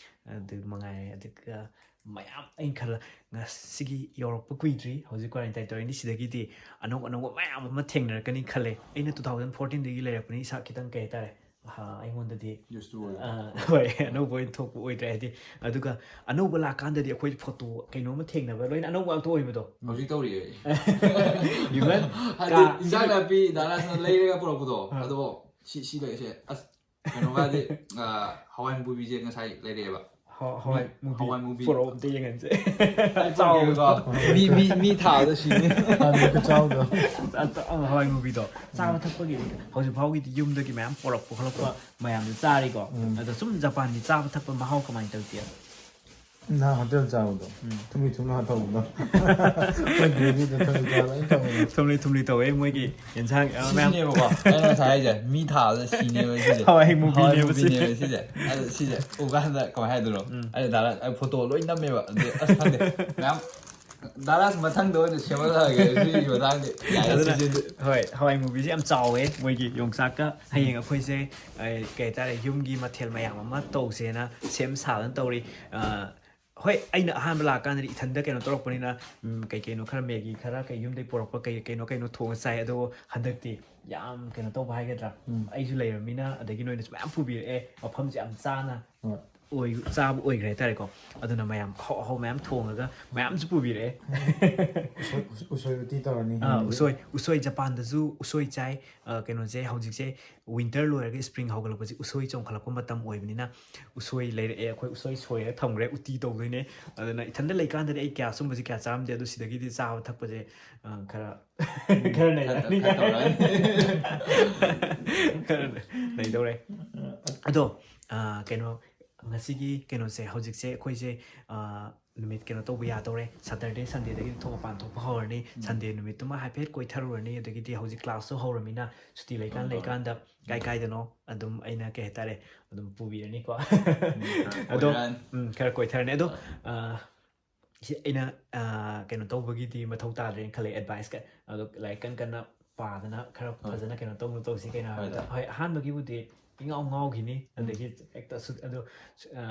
ꯑꯗꯨ ꯃꯉꯥꯏꯔꯦ꯫ ꯑꯗꯨꯒ ꯃꯌꯥꯝ ꯑꯩꯅ ꯈꯜꯂ ꯉꯁꯤꯒꯤ ꯌꯧꯔꯛꯄ ꯀꯨꯏꯗ꯭ꯔꯤ, ꯍꯧꯖꯤꯛ ꯀ꯭ꯋꯥꯔꯦꯟꯇꯥꯏꯟ ꯇꯧꯔꯤꯅꯤ꯫ ꯁꯤꯗꯒꯤꯗꯤ ꯑꯅꯧ ꯑꯅꯧꯕ ꯃꯌꯥꯝ ꯑꯃ ꯊꯦꯡꯅꯔꯛꯀꯅꯤ ꯈꯜꯂꯦ꯫ ꯑꯩꯅ ꯇꯨ ꯊꯥꯎꯖꯟ ꯐꯣꯔꯇꯤꯟꯗꯒꯤ ꯂꯩꯔꯛꯄꯅꯤ, ꯏꯁꯥ ꯈꯤꯇꯪ ꯀꯩ ꯍꯥꯏꯇꯥꯔꯦ, ꯑ, ꯑꯩꯉꯣꯟꯗꯗꯤ Used to ꯑꯣꯏꯔꯦ. ꯑ, ꯍꯣꯏ, ꯑꯅꯧꯕ ꯑꯣꯏꯅ ꯊꯣꯛꯄ ꯑꯣꯏꯗ꯭ꯔꯦ꯫ ꯍꯥꯏꯗꯤ ꯑꯗꯨꯒ ꯑꯅꯧꯕ ꯂꯥꯛꯀꯥꯟꯗꯗꯤ ꯑꯩꯈꯣꯏ ꯐꯣꯇꯣ ꯀꯩꯅꯣꯝꯃ ꯊꯦꯡꯅꯕ ꯂꯣꯏꯅ ꯑꯅꯧꯕ ꯉꯥꯛꯇ ꯑꯣꯏꯕꯗꯣ꯫ ꯍꯧꯖꯤꯛ ꯇꯧꯔꯤꯌꯦ. Even ꯍꯥꯏꯗꯤ ꯀꯥ- ꯏꯟꯖꯥꯡ ꯅꯥꯄꯤ ꯗꯥꯅꯥꯁꯅ ꯂꯩꯔꯒ ꯄꯨꯔꯛꯄꯗꯣ, ꯑꯥ. ꯑꯗꯣ ꯁꯤ ꯁꯤ ꯂꯩꯁꯦ, ꯑꯁ, ꯀꯩꯅꯣꯒꯗꯤ, ꯑ, ꯍꯋꯥꯏ ꯃꯨꯕꯤꯁꯦ ꯉꯁꯥꯏ ꯂꯩꯔꯛꯑꯦꯕ. ꯍ- ꯍꯋꯥꯏ ꯃꯨꯕꯤ ꯍꯋꯥꯏ ꯃꯨꯕꯤ. ꯄꯨꯔꯛꯑꯣ ꯑꯝꯇ ꯌꯦꯡꯍꯟꯁꯦ꯫ ꯑꯩ ꯄꯨꯔꯛꯀꯦꯕꯀꯣ. ꯃꯤ ꯃꯤ ꯃꯤ ꯊꯥꯕꯗ ꯁꯤꯅꯤ. ꯍꯥꯟꯅ ꯈꯨꯆꯥꯎꯗꯣ. ꯑ- ꯑ- ꯍꯋꯥꯏ ꯃꯨꯕꯤꯗꯣ ꯆꯥꯕ ꯊꯛꯄꯒꯤ ꯍꯧꯖꯤꯛ ꯐꯥꯎꯒꯤꯗꯤ ꯌꯨꯝꯗꯒꯤ ꯃꯌꯥꯝ ꯄꯨꯔꯛꯄ ꯈꯣꯠꯂꯛꯄ ꯃꯌꯥꯝꯗꯣ ꯆꯥꯔꯤꯀꯣ꯫ ꯎꯝ. ꯑꯗꯣ ꯁꯨꯝ ꯖꯄꯥꯟꯒꯤ ꯆꯥꯕ ꯊꯛꯄ ꯃꯍꯥꯎ ꯀꯃꯥꯏꯅ ꯇꯧꯒꯦ? ꯅꯍꯥꯟ ꯍꯣꯇꯦꯜ ꯆꯥꯕꯗꯣ. ꯎꯝ. ꯊꯨꯝꯂꯤ ꯊꯨꯝꯂꯥ ꯇꯧꯕꯗꯣ. ꯑꯩꯈꯣꯏ ꯒ꯭ꯔꯦꯚꯤꯗ ꯊꯨꯝꯂꯤ ꯊꯨꯝꯂꯥ ꯂꯣꯏ ꯇꯧꯕꯗꯣ. ꯊꯨꯝꯂꯤ ꯊꯨꯝꯂꯤ ꯇꯧꯋꯦ ꯃꯣꯏꯒꯤ ꯌꯦꯟꯁꯥꯡ ꯃꯌꯥꯝ꯫ ꯁꯤꯁꯤꯅꯦꯕꯀꯣ, ꯑꯩꯅ ꯉꯁꯥꯏ ꯍꯥꯏꯁꯦ, ꯃꯤ ꯊꯥꯕꯗ ꯁꯤꯅꯦꯕ ꯁꯤꯁꯦ. ꯍꯋꯥꯏ ꯃꯨꯕꯤꯅꯦꯕ ꯍꯋꯥꯏ ꯁꯤ꯫ ꯃꯨꯕꯤꯅꯦꯕ ꯁꯤꯁꯦ. ꯑꯗꯨ ꯁꯤꯁꯦ ꯎꯀꯥꯟꯗ ꯀꯃꯥꯏꯅ ꯍꯥꯏꯗꯣꯏꯅꯣ? ꯎꯝ. ꯑꯩ ꯗꯥꯔꯥ ꯑꯩ ꯐꯣꯇꯣ ꯂꯣꯏ ꯅꯝꯃꯦꯕ. ꯑꯗꯨ ꯑꯁ ꯈꯪꯗꯦ, ꯃꯌꯥꯝ ꯗꯥꯔꯥꯁ ꯃꯊꯪꯗ ꯑꯣꯏꯅ ꯁꯦꯝꯍꯜꯂꯛꯑꯒꯦ ꯁꯤꯒꯤ ꯃꯇꯥꯡꯗꯤ. ꯌꯥꯏꯌꯦ, ꯑꯗꯨꯅ ꯁꯤꯁꯦ. ꯍꯣꯏ, ꯍꯋꯥꯏ ꯃꯨꯕꯤꯁꯦ ꯌꯥꯝ ꯆꯥꯎꯋꯦ ꯃꯣꯏꯒꯤ ꯌꯣꯡꯆꯥꯛꯀ꯫ ꯍꯌꯦꯡ ꯑꯩꯈꯣꯏꯁꯦ ꯑꯩ ꯀꯩ ꯍꯥꯏꯇꯥꯔꯦ, ꯌꯨꯝꯒꯤ ꯃꯊꯦꯜ ꯃꯌꯥꯝ ꯑꯃ ꯇꯧꯁꯦꯅ ꯁꯦꯝ ꯁꯥꯗꯅ ꯇꯧꯔꯤ꯫ ꯑ, ꯍꯣꯏ, ꯑꯩꯅ ꯑꯍꯥꯟꯕ ꯂꯥꯛꯀꯥꯟꯗꯗꯤ ꯏꯊꯟꯗ ꯀꯩꯅꯣ ꯇꯧꯔꯛꯄꯅꯤꯅ, ꯎꯝ, ꯀꯩ ꯀꯩꯅꯣ ꯈꯔ, ꯃꯦꯒꯤ ꯈꯔ ꯀꯩ ꯌꯨꯝꯗꯩ ꯄꯨꯔꯛꯄ ꯀꯩ ꯀꯩꯅꯣ ꯀꯩꯅꯣ ꯊꯣꯡꯉ ꯆꯥꯏ꯫ ꯑꯗꯣ ꯍꯟꯗꯛꯇꯤ ꯌꯥꯝ ꯀꯩꯅꯣ ꯇꯧꯕ ꯍꯥꯏꯒꯗ꯭ꯔꯥ, ꯎꯝ. ꯑꯩꯁꯨ ꯂꯩꯔꯕꯅꯤꯅ, ꯑꯗꯒꯤ ꯅꯣꯏꯅꯁꯨ ꯃꯌꯥꯝ ꯄꯨꯕꯤꯔꯛꯑꯦ, ꯃꯐꯝꯁꯦ ꯌꯥꯝ ꯆꯥꯅ ꯍꯣꯏ. ꯑꯣꯏ- ꯆꯥꯕ ꯑꯣꯏꯈ꯭ꯔꯦ ꯍꯥꯏꯇꯥꯔꯦꯀꯣ꯫ ꯑꯗꯨꯅ ꯃꯌꯥꯝ ꯑꯍꯥꯎ ꯑꯍꯥꯎ ꯃꯌꯥꯝ ꯊꯣꯡꯉꯒ ꯃꯌꯥꯝꯁꯨ ꯄꯨꯕꯤꯔꯛꯑꯦ꯫ ꯎꯁꯣꯏ, ꯎꯁꯣꯏ ꯎꯇꯤ ꯇꯧꯔꯅꯤ ꯑꯥ, ꯍꯌꯦꯡꯗꯤ. ꯎꯁꯣꯏ, ꯎꯁꯣꯏ ꯖꯄꯥꯟꯗꯁꯨ ꯎꯁꯣꯏ ꯆꯥꯏ꯫ ꯑ, ꯀꯩꯅꯣꯁꯦ ꯍꯧꯖꯤꯛꯁꯦ ꯋꯤꯟꯇꯔ ꯂꯣꯏꯔꯒ ꯁ꯭ꯄ꯭ꯔꯤꯡ ꯍꯧꯒꯠꯂꯛꯄꯁꯦ ꯎꯁꯣꯏ ꯆꯣꯡꯈꯠꯂꯛꯄ ꯃꯇꯝ ꯑꯣꯏꯕꯅꯤꯅ ꯎꯁꯣꯏ ꯂꯩꯔꯛꯑꯦ꯫ ꯑꯩꯈꯣꯏ ꯎꯁꯣꯏ ꯁꯣꯏꯔꯒ ꯊꯝꯈ꯭ꯔꯦ, ꯎꯇꯤ ꯇꯧꯗꯣꯏꯅꯦ꯫ ꯑꯗꯨꯅ ꯏꯊꯟꯗ ꯂꯩꯀꯥꯟꯗꯗꯤ ꯑꯩ ꯀꯌꯥ ꯁꯨꯝꯕꯁꯦ ꯀꯌꯥ ꯆꯥꯔꯝꯗꯦ, ꯑꯗꯣ ꯁꯤꯗꯒꯤꯗꯤ ꯆꯥꯕ ꯊꯛꯄꯁꯦ, ꯑ, ꯈꯔ ꯈꯔ ꯅꯩꯔꯛꯑꯅꯤ꯫ ꯈꯔ ꯇꯧꯔꯛꯑꯅꯤ. ꯈꯔ ꯅꯩꯗꯧꯔꯦ꯫ ꯑꯗꯣ, ꯑ, ꯀꯩꯅꯣ, ꯉꯁꯤꯒꯤ ꯀꯩꯅꯣꯁꯦ ꯍꯧꯖꯤꯛꯁꯦ ꯑꯩꯈꯣꯏꯁꯦ, ꯑ, ꯅꯨꯃꯤꯠ ꯀꯩꯅꯣ ꯇꯧꯕ ꯌꯥꯗꯧꯔꯦ꯫ ꯁꯇꯔꯗꯦ ꯁꯟꯗꯦꯗꯒꯤ ꯊꯣꯛ ꯃꯄꯥꯟ ꯊꯣꯛꯄ ꯍꯧꯔꯅꯤ꯫ ꯁꯟꯗꯦ ꯅꯨꯃꯤꯠꯇꯨꯃ ꯍꯥꯏꯐꯦꯠ ꯀꯣꯏꯊꯔꯨꯔꯅꯤ꯫ ꯑꯗꯒꯤꯗꯤ ꯍꯧꯖꯤꯛ ꯀ꯭ꯂꯥꯁꯁꯨ ꯍꯧꯔꯃꯤꯅ ꯁꯨꯇꯤ ꯂꯩꯀꯥꯟ ꯍꯣꯏ, ꯍꯣꯏ. ꯂꯩꯀꯥꯟꯗ ꯀꯥꯏ ꯀꯥꯏꯗꯅꯣ ꯑꯗꯨꯝ ꯑꯩꯅ ꯀꯩ ꯍꯥꯏꯇꯥꯔꯦ, ꯑꯗꯨꯝ ꯄꯨꯕꯤꯔꯅꯤꯀꯣ꯫ ꯑꯗꯣ, ꯀꯣꯏꯔꯛꯑꯅꯤ. ꯎꯝ, ꯈꯔ ꯀꯣꯏꯊꯔꯅꯤ꯫ ꯑꯗꯣ, ꯑ, ꯁꯤ ꯑꯩꯅ ꯑ, ꯀꯩꯅꯣ ꯇꯧꯕꯒꯤꯗꯤ ꯃꯊꯧ ꯇꯥꯗ꯭ꯔꯦꯅ ꯈꯜꯂꯦ ꯑꯦꯗꯚꯥꯏꯁꯀ꯫ ꯑꯗꯣ ꯂꯥꯏꯔꯤꯛ ꯀꯟ ꯀꯟꯅ ꯄꯥꯗꯅ ꯈꯔ ꯍꯣꯏ꯫ ꯐꯖꯅ ꯀꯩꯅꯣ ꯇꯧꯅ ꯇꯧꯁꯤ ꯀꯩꯅꯣ ꯍꯥꯏꯕꯗ ꯍꯣꯏ꯫ ꯍꯣꯏ ꯑꯍꯥꯟꯕꯒꯤꯕꯨꯗꯤ ꯏꯉꯥꯎ ꯉꯥꯎꯈꯤꯅꯤ꯫ ꯑꯗꯒꯤ ꯍꯦꯛꯇ ꯁꯨ- ꯑꯗꯣ ꯁꯨ- ꯑ,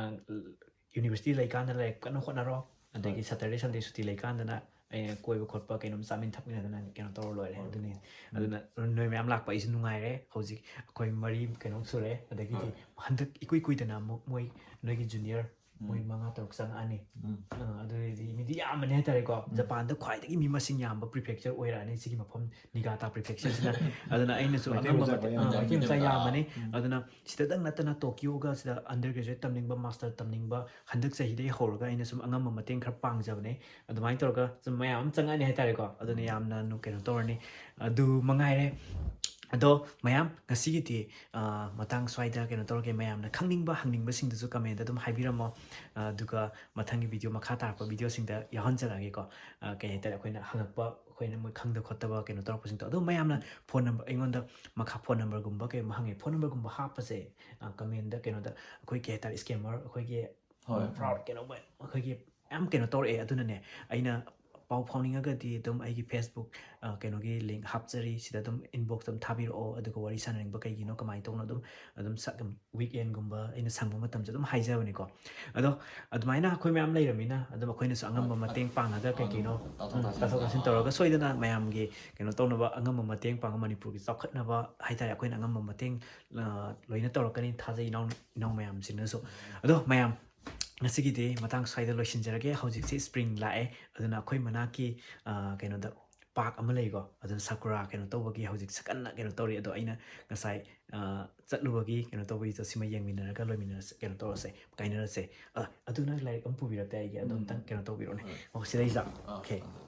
ꯌꯨꯅꯤꯚꯔꯁꯤꯇꯤ ꯂꯩꯀꯥꯟꯗ ꯂꯥꯏꯔꯤꯛ ꯀꯟꯅ ꯍꯣꯠꯅꯔꯣ꯫ ꯑꯗꯒꯤ ꯍꯣꯏ꯫ ꯁꯇꯔꯗꯦ ꯁꯟꯗꯦ ꯁꯨꯇꯤ ꯂꯩꯀꯥꯟꯗꯅ ꯑꯩꯅ ꯀꯣꯏꯕ ꯈꯣꯠꯄ ꯀꯩꯅꯣꯝ ꯆꯥꯃꯤꯟ ꯊꯛꯃꯤꯟꯅꯗꯅ ꯀꯩꯅꯣ ꯇꯧꯔ ꯂꯣꯏꯔꯦ꯫ ꯍꯣꯏ꯫ ꯑꯗꯨꯅꯤ꯫ ꯎꯝ꯫ ꯑꯗꯨꯅ ꯅꯣꯏ ꯃꯌꯥꯝ ꯂꯥꯛꯄ ꯑꯩꯁꯨ ꯅꯨꯡꯉꯥꯏꯔꯦ꯫ ꯍꯧꯖꯤꯛ ꯑꯩꯈꯣꯏ ꯃꯔꯤ ꯀꯩꯅꯣꯝ ꯁꯨꯔꯦ꯫ ꯑꯗꯒꯤꯗꯤ ꯍꯣꯏ꯫ ꯍꯟꯗꯛ ꯏꯀꯨꯏ ꯀꯨꯏꯗꯅ ꯑꯃꯨꯛ ꯃꯣꯏ ꯅꯣꯏꯒꯤ ꯖꯨꯅꯤꯌꯔ ꯃꯣꯏ ꯎꯝ꯫ ꯃꯉꯥ ꯇꯔꯨꯛ ꯆꯪꯉꯛꯑꯅꯤ꯫ ꯎꯝ꯫ ꯑ, ꯑꯗꯨꯗꯤ ꯃꯤꯗꯤ ꯌꯥꯝꯕꯅꯦ ꯍꯥꯏꯇꯥꯔꯦꯀꯣ꯫ ꯎꯝ꯫ ꯖꯄꯥꯟꯗ ꯈ꯭ꯋꯥꯏꯗꯒꯤ ꯃꯤ ꯃꯁꯤꯡ ꯌꯥꯝꯕ ꯄ꯭ꯔꯤꯐꯦꯛꯆꯔ ꯑꯣꯏꯔꯛꯑꯅꯤ ꯁꯤꯒꯤ ꯃꯐꯝ ꯅꯤꯒꯥꯇꯥ ꯄ꯭ꯔꯤꯐꯦꯛꯆꯔꯁꯤꯅ꯫ ꯑꯗꯨꯅ ꯑꯩꯅꯁꯨ ꯃꯩꯇꯩ ꯑꯉꯝꯕ ꯃꯆꯥ ꯃꯇꯦꯡ ꯌꯥꯝ ꯑ, ꯃꯩꯇꯩ ꯃꯆꯥ ꯌꯥꯝꯃꯤꯗꯅ꯫ ꯌꯥꯝꯕꯅꯤ꯫ ꯎꯝ꯫ ꯑꯗꯨꯅ ꯁꯤꯗꯇꯪ ꯅꯠꯇꯅ ꯇꯣꯀꯤꯌꯣꯒ ꯁꯤꯗ ꯑꯟꯗꯔ ꯒ꯭ꯔꯦꯖꯨꯋꯦꯠ ꯇꯝꯅꯤꯡꯕ, ꯃꯥꯁꯇꯔ ꯇꯝꯅꯤꯡꯕ ꯍꯟꯗꯛ ꯆꯍꯤꯗꯒꯤ ꯍꯧꯔꯒ ꯑꯩꯅ ꯁꯨꯝ ꯑꯉꯝꯕ ꯃꯇꯦꯡ ꯈꯔ ꯄꯥꯡꯖꯕꯅꯦ꯫ ꯑꯗꯨꯃꯥꯏꯅ ꯇꯧꯔꯒ ꯁꯨꯝ ꯃꯌꯥꯝ ꯑꯃ ꯆꯪꯉꯛꯑꯅꯤ ꯍꯥꯏꯇꯥꯔꯦꯀꯣ꯫ ꯑꯗꯨꯅ ꯎꯝ꯫ ꯌꯥꯝꯅ ꯅꯨ- ꯀꯩꯅꯣ ꯇꯧꯔꯅꯤ꯫ ꯑꯗꯨ ꯃꯉꯥꯏꯔꯦ꯫ ꯑꯗꯣ ꯃꯌꯥꯝ ꯉꯁꯤꯒꯤꯗꯤ ꯑ, ꯃꯇꯥꯡ ꯁ꯭ꯋꯥꯏꯗ ꯀꯩꯅꯣ ꯇꯧꯔꯒꯦ꯫ ꯃꯌꯥꯝꯅ ꯈꯪꯅꯤꯡꯕ ꯍꯪꯅꯤꯡꯕꯁꯤꯡꯗꯨꯁꯨ ꯀꯃꯦꯟꯗ ꯑꯗꯨꯝ ꯍꯥꯏꯕꯤꯔꯝꯃꯣ꯫ ꯑ, ꯑꯗꯨꯒ ꯃꯊꯪꯒꯤ ꯚꯤꯗꯤꯑꯣ ꯃꯈꯥ ꯇꯥꯔꯛꯄ ꯚꯤꯗꯤꯑꯣꯁꯤꯡꯗ ꯌꯥꯎꯍꯟꯖꯔꯛꯑꯒꯦꯀꯣ꯫ ꯑ, ꯀꯩ ꯍꯥꯏꯇꯥꯔꯦ ꯑꯩꯈꯣꯏꯅ ꯍꯪꯉꯛꯄ ꯑꯩꯈꯣꯏꯅ ꯃꯣꯏ ꯈꯪꯗ ꯈꯣꯠꯇꯕ ꯀꯩꯅꯣ ꯇꯧꯔꯛꯄꯁꯤꯡꯗꯣ꯫ ꯑꯗꯣ ꯃꯌꯥꯝꯅ ꯐꯣꯟ ꯅꯝꯕꯔ ꯑꯩꯉꯣꯟꯗ ꯃꯈꯥ ꯐꯣꯟ ꯅꯝꯕꯔꯒꯨꯝꯕ ꯀꯩꯒꯨꯝꯕ ꯍꯪꯉꯦ꯫ ꯐꯣꯟ ꯅꯝꯕꯔꯒꯨꯝꯕ ꯍꯥꯞꯄꯁꯦ ꯑ, ꯀꯃꯦꯟꯗ ꯀꯩꯅꯣꯗ ꯑꯩꯈꯣꯏ ꯀꯩ ꯍꯥꯏꯇꯥꯔꯦ ꯁ꯭ꯀꯦꯃꯔ ꯑꯩꯈꯣꯏꯒꯤ ꯍꯣꯏ꯫ ꯐ꯭ꯔꯣꯗ ꯀꯩꯅꯣ ꯑꯩꯈꯣꯏꯒꯤ ꯌꯥꯝ ꯀꯩꯅꯣ ꯇꯧꯔꯛꯑꯦ꯫ ꯑꯗꯨꯅꯅꯦ ꯑꯩꯅ ꯄꯥꯎ ꯐꯥꯎꯅꯤꯡꯉꯒꯗꯤ ꯑꯗꯨꯝ ꯑꯩꯒꯤ ꯐꯦꯁꯕꯨꯛ ꯑ, ꯀꯩꯅꯣꯒꯤ ꯂꯤꯡ ꯍꯥꯞꯆꯔꯤ꯫ ꯁꯤꯗ ꯑꯗꯨꯝ ꯏꯟꯕꯣꯛꯁ ꯑꯗꯨꯝ ꯊꯥꯕꯤꯔꯛꯑꯣ꯫ ꯑꯗꯨꯒ ꯋꯥꯔꯤ ꯁꯥꯟꯅꯅꯤꯡꯕ ꯀꯩꯒꯤꯅꯣ ꯀꯃꯥꯏꯅ ꯇꯧꯅꯣ ꯑꯗꯨꯝ ꯑꯗꯨꯝ ꯁꯛ ꯋꯤꯛ ꯑꯦꯟꯒꯨꯝꯕ ꯑꯩꯅ ꯁꯪꯕ ꯃꯇꯝꯁꯦ ꯑꯗꯨꯝ ꯍꯥꯏꯖꯕꯅꯤꯀꯣ꯫ ꯑꯗꯣ ꯑꯗꯨꯃꯥꯏꯅ ꯑꯩꯈꯣꯏ ꯃꯌꯥꯝ ꯂꯩꯔꯕꯅꯤꯅ ꯑꯗꯨꯝ ꯑꯩꯈꯣꯏꯅꯁꯨ ꯑꯉꯝꯕ ꯑꯗꯨꯝ ꯃꯇꯦꯡ ꯄꯥꯡꯉꯒ ꯀꯩ ꯑꯗꯨꯝ ꯀꯩꯅꯣ ꯇꯥꯊꯣꯛ ꯎꯝ, ꯇꯥꯁꯤꯟ ꯇꯥꯊꯣꯛ ꯇꯥꯁꯤꯟ ꯑꯥ꯫ ꯇꯧꯔꯒ ꯁꯣꯏꯗꯅ ꯃꯌꯥꯝꯒꯤ ꯀꯩꯅꯣ ꯇꯧꯅꯕ ꯑꯉꯝꯕ ꯃꯇꯦꯡ ꯄꯥꯡꯉ ꯃꯅꯤꯄꯨꯔꯒꯤ ꯆꯥꯎꯈꯠꯅꯕ ꯍꯥꯏꯇꯥꯔꯦ ꯑꯩꯈꯣꯏꯅ ꯑꯉꯝꯕ ꯃꯇꯦꯡ ꯑ, ꯂꯣꯏꯅ ꯇꯧꯔꯛꯀꯅꯤ ꯊꯥꯖꯩ ꯏꯅꯥꯎ ꯏꯅꯥꯎ ꯃꯌꯥꯝꯁꯤꯡꯅꯁꯨ꯫ ꯑꯗꯣ ꯃꯌꯥꯝ ꯉꯁꯤꯒꯤꯗꯤ ꯃꯇꯥꯡ ꯁ꯭ꯋꯥꯏꯗ ꯂꯣꯏꯁꯤꯟꯖꯔꯒꯦ꯫ ꯍꯧꯖꯤꯛꯁꯤ ꯁ꯭ꯄ꯭ꯔꯤꯡ ꯂꯥꯛꯑꯦ꯫ ꯑꯗꯨꯅ ꯑꯩꯈꯣꯏ ꯃꯅꯥꯛꯀꯤ ꯑ, ꯀꯩꯅꯣꯗ ꯄꯥꯔꯛ ꯑꯃ ꯂꯩꯀꯣ꯫ ꯑꯗꯨꯅ ꯁꯥꯀꯨꯔꯥ ꯀꯩꯅꯣ ꯇꯧꯕꯒꯤ ꯍꯧꯖꯤꯛ ꯁꯛ ꯀꯟꯅ ꯀꯩꯅꯣ ꯇꯧꯔꯤ꯫ ꯑꯗꯣ ꯑꯩꯅ ꯉꯁꯥꯏ ꯑ, ꯆꯠꯂꯨꯕꯒꯤ ꯀꯩꯅꯣ ꯇꯧꯕꯒꯤꯗꯣ ꯁꯤꯃ ꯌꯦꯡꯃꯤꯟꯅꯔꯒ ꯂꯣꯏꯃꯤꯟꯅꯔꯁꯦ ꯀꯩꯅꯣ ꯇꯧꯔꯁꯦ ꯀꯥꯏꯅꯔꯁꯦ꯫ ꯑ, ꯑꯗꯨ ꯅꯪ ꯂꯥꯏꯔꯤꯛ ꯑꯃ ꯄꯨꯕꯤꯔꯛꯇꯦ ꯑꯩꯒꯤ ꯑꯗꯣ ꯑꯝꯇꯪ ꯎꯝ꯫ ꯀꯩꯅꯣ ꯇꯧꯕꯤꯔꯛꯎꯅꯦ꯫ ꯍꯣꯏ꯫ ꯑꯣ ꯁꯤꯗꯩꯁꯤꯗ꯫ ꯑꯥ, ꯑꯣꯀꯦ꯫ ꯑꯗꯨ꯫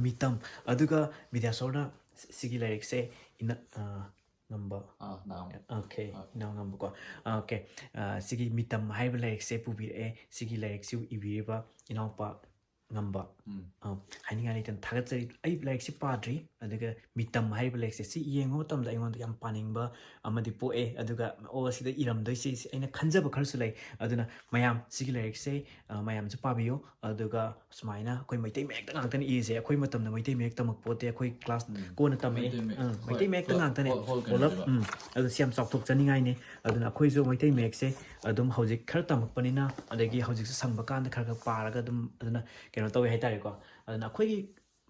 ꯃꯤꯇꯝ꯫ ꯑꯗꯨꯒ ꯃꯤꯗ꯭ꯌꯥꯁꯣꯔꯅ ꯁꯤ- ꯁꯤꯒꯤ ꯂꯥꯏꯔꯤꯛꯁꯦ ꯏꯅ ꯑ, ꯉꯝꯕ꯫ ꯑꯥ, ꯅꯥꯎ꯫ ꯑꯣꯀꯦ꯫ ꯑꯥ꯫ ꯏꯅꯥꯎ ꯉꯝꯕꯀꯣ꯫ ꯑꯣꯀꯦ꯫ ꯑ, ꯁꯤꯒꯤ ꯃꯤꯇꯝ ꯍꯥꯏꯔꯤꯕ ꯂꯥꯏꯔꯤꯛꯁꯦ ꯄꯨꯕꯤꯔꯛꯑꯦ꯫ ꯁꯤꯒꯤ ꯂꯥꯏꯔꯤꯛꯁꯤ ꯏꯕꯤꯔꯤꯕ ꯏꯅꯥꯎꯄꯥ ꯉꯝꯕ꯫ ꯎꯝ. ꯑ, ꯍꯥꯏꯅꯤꯡꯉꯥꯏ ꯂꯩꯇꯅ ꯊꯥꯒꯠꯆꯔꯤ꯫ ꯑꯩ ꯂꯥꯏꯔꯤꯛꯁꯦ ꯄꯥꯗ꯭ꯔꯤ, ꯑꯗꯨꯒ ꯃꯤꯇꯝ ꯍꯥꯏꯔꯤꯕ ꯂꯥꯏꯔꯤꯛꯁꯦ ꯁꯤ ꯌꯦꯡꯕ ꯃꯇꯝꯗ ꯑꯩꯉꯣꯟꯗ ꯌꯥꯝ ꯄꯥꯅꯤꯡꯕ ꯑꯃꯗꯤ ꯄꯣꯛꯑꯦ꯫ ꯑꯗꯨꯒ ꯑꯣ, ꯁꯤꯗ ꯏꯔꯝꯗꯣꯏꯁꯦ ꯁꯤ ꯑꯩꯅ ꯈꯟꯖꯕ ꯈꯔꯁꯨ ꯂꯩ꯫ ꯑꯗꯨꯅ ꯃꯌꯥꯝ ꯁꯤꯒꯤ ꯂꯥꯏꯔꯤꯛꯁꯦ, ꯑ, ꯃꯌꯥꯝꯁꯨ ꯄꯥꯕꯤꯌꯨ꯫ ꯑꯗꯨꯒ ꯁꯨꯃꯥꯏꯅ ꯑꯩꯈꯣꯏ ꯃꯩꯇꯩ ꯃꯌꯦꯛꯇ ꯉꯥꯛꯇꯅ ꯏꯔꯤꯁꯦ꯫ ꯑꯩꯈꯣꯏ ꯃꯇꯝꯗ ꯃꯩꯇꯩ ꯃꯌꯦꯛ ꯇꯝꯃꯛꯄ ꯄꯣꯠꯇꯦ꯫ ꯑꯩꯈꯣꯏ ꯀ꯭ꯂꯥꯁ ꯎꯝ. ꯀꯣꯟꯅ ꯇꯝꯃꯛꯑꯦ꯫ ꯃꯩꯇꯩ ꯃꯌꯦꯛ. ꯑꯪ, ꯍꯣꯏ, ꯃꯩꯇꯩ ꯃꯌꯦꯛꯇ ꯍꯣꯏ, ꯉꯥꯛꯇꯅꯦ꯫ ꯍꯣꯏ, ꯍꯣꯏ, ꯄꯨꯂꯞ꯫ ꯀꯩꯅꯣꯅꯦꯕ. ꯎꯝ. ꯑꯗꯨ ꯁꯤ ꯌꯥꯝ ꯆꯥꯎꯊꯣꯛꯆꯅꯤꯡꯉꯥꯏꯅꯦ꯫ ꯑꯗꯨꯅ ꯑꯩꯈꯣꯏꯁꯨ ꯃꯩꯇꯩ ꯃꯌꯦꯛꯁꯦ ꯑꯗꯨꯝ ꯍꯧꯖꯤꯛ ꯈꯔ ꯇꯝꯃꯛꯄꯅꯤꯅ, ꯑꯗꯒꯤ ꯍꯧꯖꯤꯛꯁꯨ ꯁꯪꯕ ꯀꯥꯟꯗ ꯈꯔ ꯈꯔ ꯄꯥꯔꯒ ꯑꯗꯨꯝ, ꯑꯗꯨꯅ ꯀꯩꯅꯣ ꯇꯧꯋꯦ ꯍꯥꯏꯇꯥꯔꯦꯀꯣ꯫ ꯑꯗꯨꯅ ꯑꯩꯈꯣꯏꯒꯤ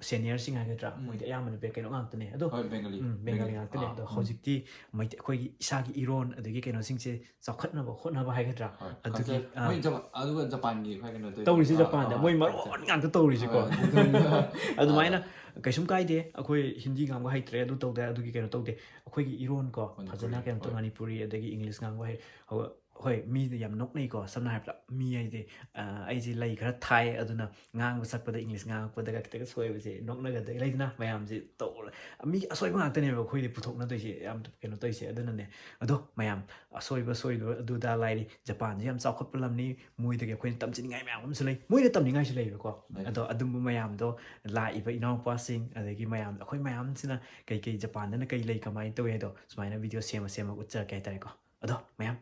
ꯁꯦꯅꯤꯌꯔꯁꯤꯡ ꯍꯥꯏꯒꯗ꯭ꯔꯥ, ꯎꯝ. ꯃꯣꯏꯗꯤ ꯑꯌꯥꯝꯕꯅ ꯕꯦ-, ꯀꯩꯅꯣ ꯉꯥꯛꯇꯅꯦ꯫ ꯑꯗꯣ ꯍꯣꯏ, ꯕꯦꯡꯒꯂꯤ. ꯎꯝ, ꯕꯦꯡꯒꯂꯤ ꯕꯦꯡꯒꯂꯤ. ꯉꯥꯛꯇꯅꯦ꯫ ꯑꯥ, ꯑꯗꯣ ꯎꯝ. ꯍꯧꯖꯤꯛꯇꯤ ꯃꯩꯇꯩ-, ꯑꯩꯈꯣꯏꯒꯤ ꯏꯁꯥꯒꯤ ꯏꯔꯣꯟ ꯑꯗꯒꯤ ꯀꯩꯅꯣꯁꯤꯡꯁꯦ ꯆꯥꯎꯈꯠꯅꯕ ꯍꯣꯠꯅꯕ ꯍꯥꯏꯒꯗ꯭ꯔꯥ, ꯍꯣꯏ, ꯑꯗꯨꯒꯤ, culture. ꯑꯥ. ꯃꯣꯏ ꯖꯄꯥꯟ, ꯑꯗꯨꯒ ꯖꯄꯥꯟꯒꯤ ꯑꯩꯈꯣꯏ ꯀꯩꯅꯣ ꯇꯧꯔꯤꯁꯦ. ꯇꯧꯔꯤꯁꯦ ꯑꯥ, ꯖꯄꯥꯟꯗ꯫ ꯑꯥ, ꯃꯣꯏ ꯑꯥ, ꯃꯔꯣꯟ culture. ꯉꯥꯛꯇ ꯇꯧꯔꯤꯁꯦꯀꯣ꯫ ꯍꯣꯏ, ꯑꯗꯨꯗ. ꯑꯗꯨꯃꯥꯏꯅ ꯀꯩꯁꯨꯝ ꯀꯥꯏꯗꯦ꯫ ꯑꯩꯈꯣꯏ ꯍꯤꯟꯗꯤ ꯉꯥꯡꯕ ꯍꯩꯇ꯭ꯔꯦ, ꯑꯗꯨ ꯇꯧꯗꯦ, ꯑꯗꯨꯒꯤ ꯀꯩꯅꯣ ꯇꯧꯗꯦ꯫ ꯑꯩꯈꯣꯏꯒꯤ ꯏꯔꯣꯟ ꯀꯣ, ꯃꯅꯤꯄꯨꯔꯤ, ꯐꯖꯅ ꯀꯩꯅꯣ ꯇꯧ-, ꯍꯣꯏ. ꯃꯅꯤꯄꯨꯔꯤ ꯑꯗꯒꯤ ꯏꯪꯂꯤꯁ ꯉꯥꯡꯕ ꯍꯩ-, ꯍꯣ-, ꯍꯣꯏ, ꯃꯤꯗ ꯌꯥꯝ ꯅꯣꯛꯅꯩꯀꯣ꯫ ꯁꯝꯅ ꯍꯥꯏꯔꯕꯗ, ꯃꯤ ꯍꯥꯏꯗꯤ, ꯑ, ꯑꯩꯁꯦ ꯂꯩ ꯈꯔ ꯊꯥꯏ, ꯑꯗꯨꯅ ꯉꯥꯡꯕ ꯁꯛꯄꯗ ꯏꯪꯂꯤꯁ ꯉꯥꯡꯉꯛꯄꯗꯒ ꯈꯤꯇꯪ ꯁꯣꯏꯕꯁꯦ ꯅꯣꯛꯅꯒꯗ ꯂꯩꯗꯅ, ꯃꯌꯥꯝꯁꯦ ꯇꯧ-, ꯃꯤ ꯑꯁꯣꯏꯕ ꯉꯥꯛꯇꯅꯦꯕ ꯑꯩꯈꯣꯏꯗꯤ ꯄꯨꯊꯣꯛꯅꯗꯣꯏꯁꯦ, ꯌꯥꯝ ꯀꯩꯅꯣ ꯇꯧꯔꯤꯁꯦ꯫ ꯑꯗꯨꯅꯅꯦ, ꯑꯗꯣ ꯃꯌꯥꯝ ꯑꯁꯣꯏꯕ ꯁꯣꯏꯕ ꯑꯗꯨꯗ ꯂꯥꯏꯔꯤ꯫ ꯖꯄꯥꯟꯁꯦ ꯌꯥꯝ ꯆꯥꯎꯈꯠꯄ ꯂꯝꯅꯤ, ꯃꯣꯏꯗꯒꯤ ꯑꯩꯈꯣꯏꯅ ꯇꯝꯁꯤꯟꯅꯤꯡꯉꯥꯏ ꯃꯌꯥꯝ ꯑꯃꯁꯨ ꯂꯩ, ꯃꯣꯏꯅ ꯇꯝꯅꯤꯡꯉꯥꯏꯁꯨ ꯂꯩꯕꯀꯣ꯫ ꯂꯩ. ꯑꯗꯣ ꯑꯗꯨꯝꯕ ꯃꯌꯥꯝꯗꯣ ꯂꯥꯛꯏꯕ ꯏꯅꯥꯎꯄꯥꯁꯤꯡ, ꯑꯗꯒꯤ ꯃꯌꯥꯝ, ꯑꯩꯈꯣꯏ ꯃꯌꯥꯝꯁꯤꯅ ꯀꯩ ꯀꯩ ꯖꯄꯥꯟꯗꯅ ꯀꯩ ꯂꯩ, ꯀꯃꯥꯏꯅ ꯇꯧꯏ ꯍꯥꯏꯗꯣ ꯁꯨꯃꯥꯏꯅ ꯚꯤꯗꯤꯑꯣ ꯁꯦꯝꯃ ꯁꯦꯝꯃꯒ ꯎꯠꯆꯔꯛꯀꯦ ꯍꯥꯏꯇꯥꯔꯦꯀꯣ꯫ ꯑꯗꯣ ꯃꯌꯥꯝ,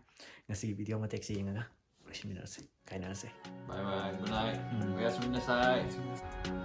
ꯉꯁꯤꯒꯤ ꯚꯤꯗꯤꯑꯣ ꯃꯇꯦꯛꯁꯦ ꯌꯦꯡꯉꯒ ꯂꯣꯏꯁꯤꯟꯃꯤꯟꯅꯔꯁꯦ, ꯀꯥꯏꯅꯔꯁꯦ꯫ Bye bye, good night. ꯎꯝ. Oyasuminasai.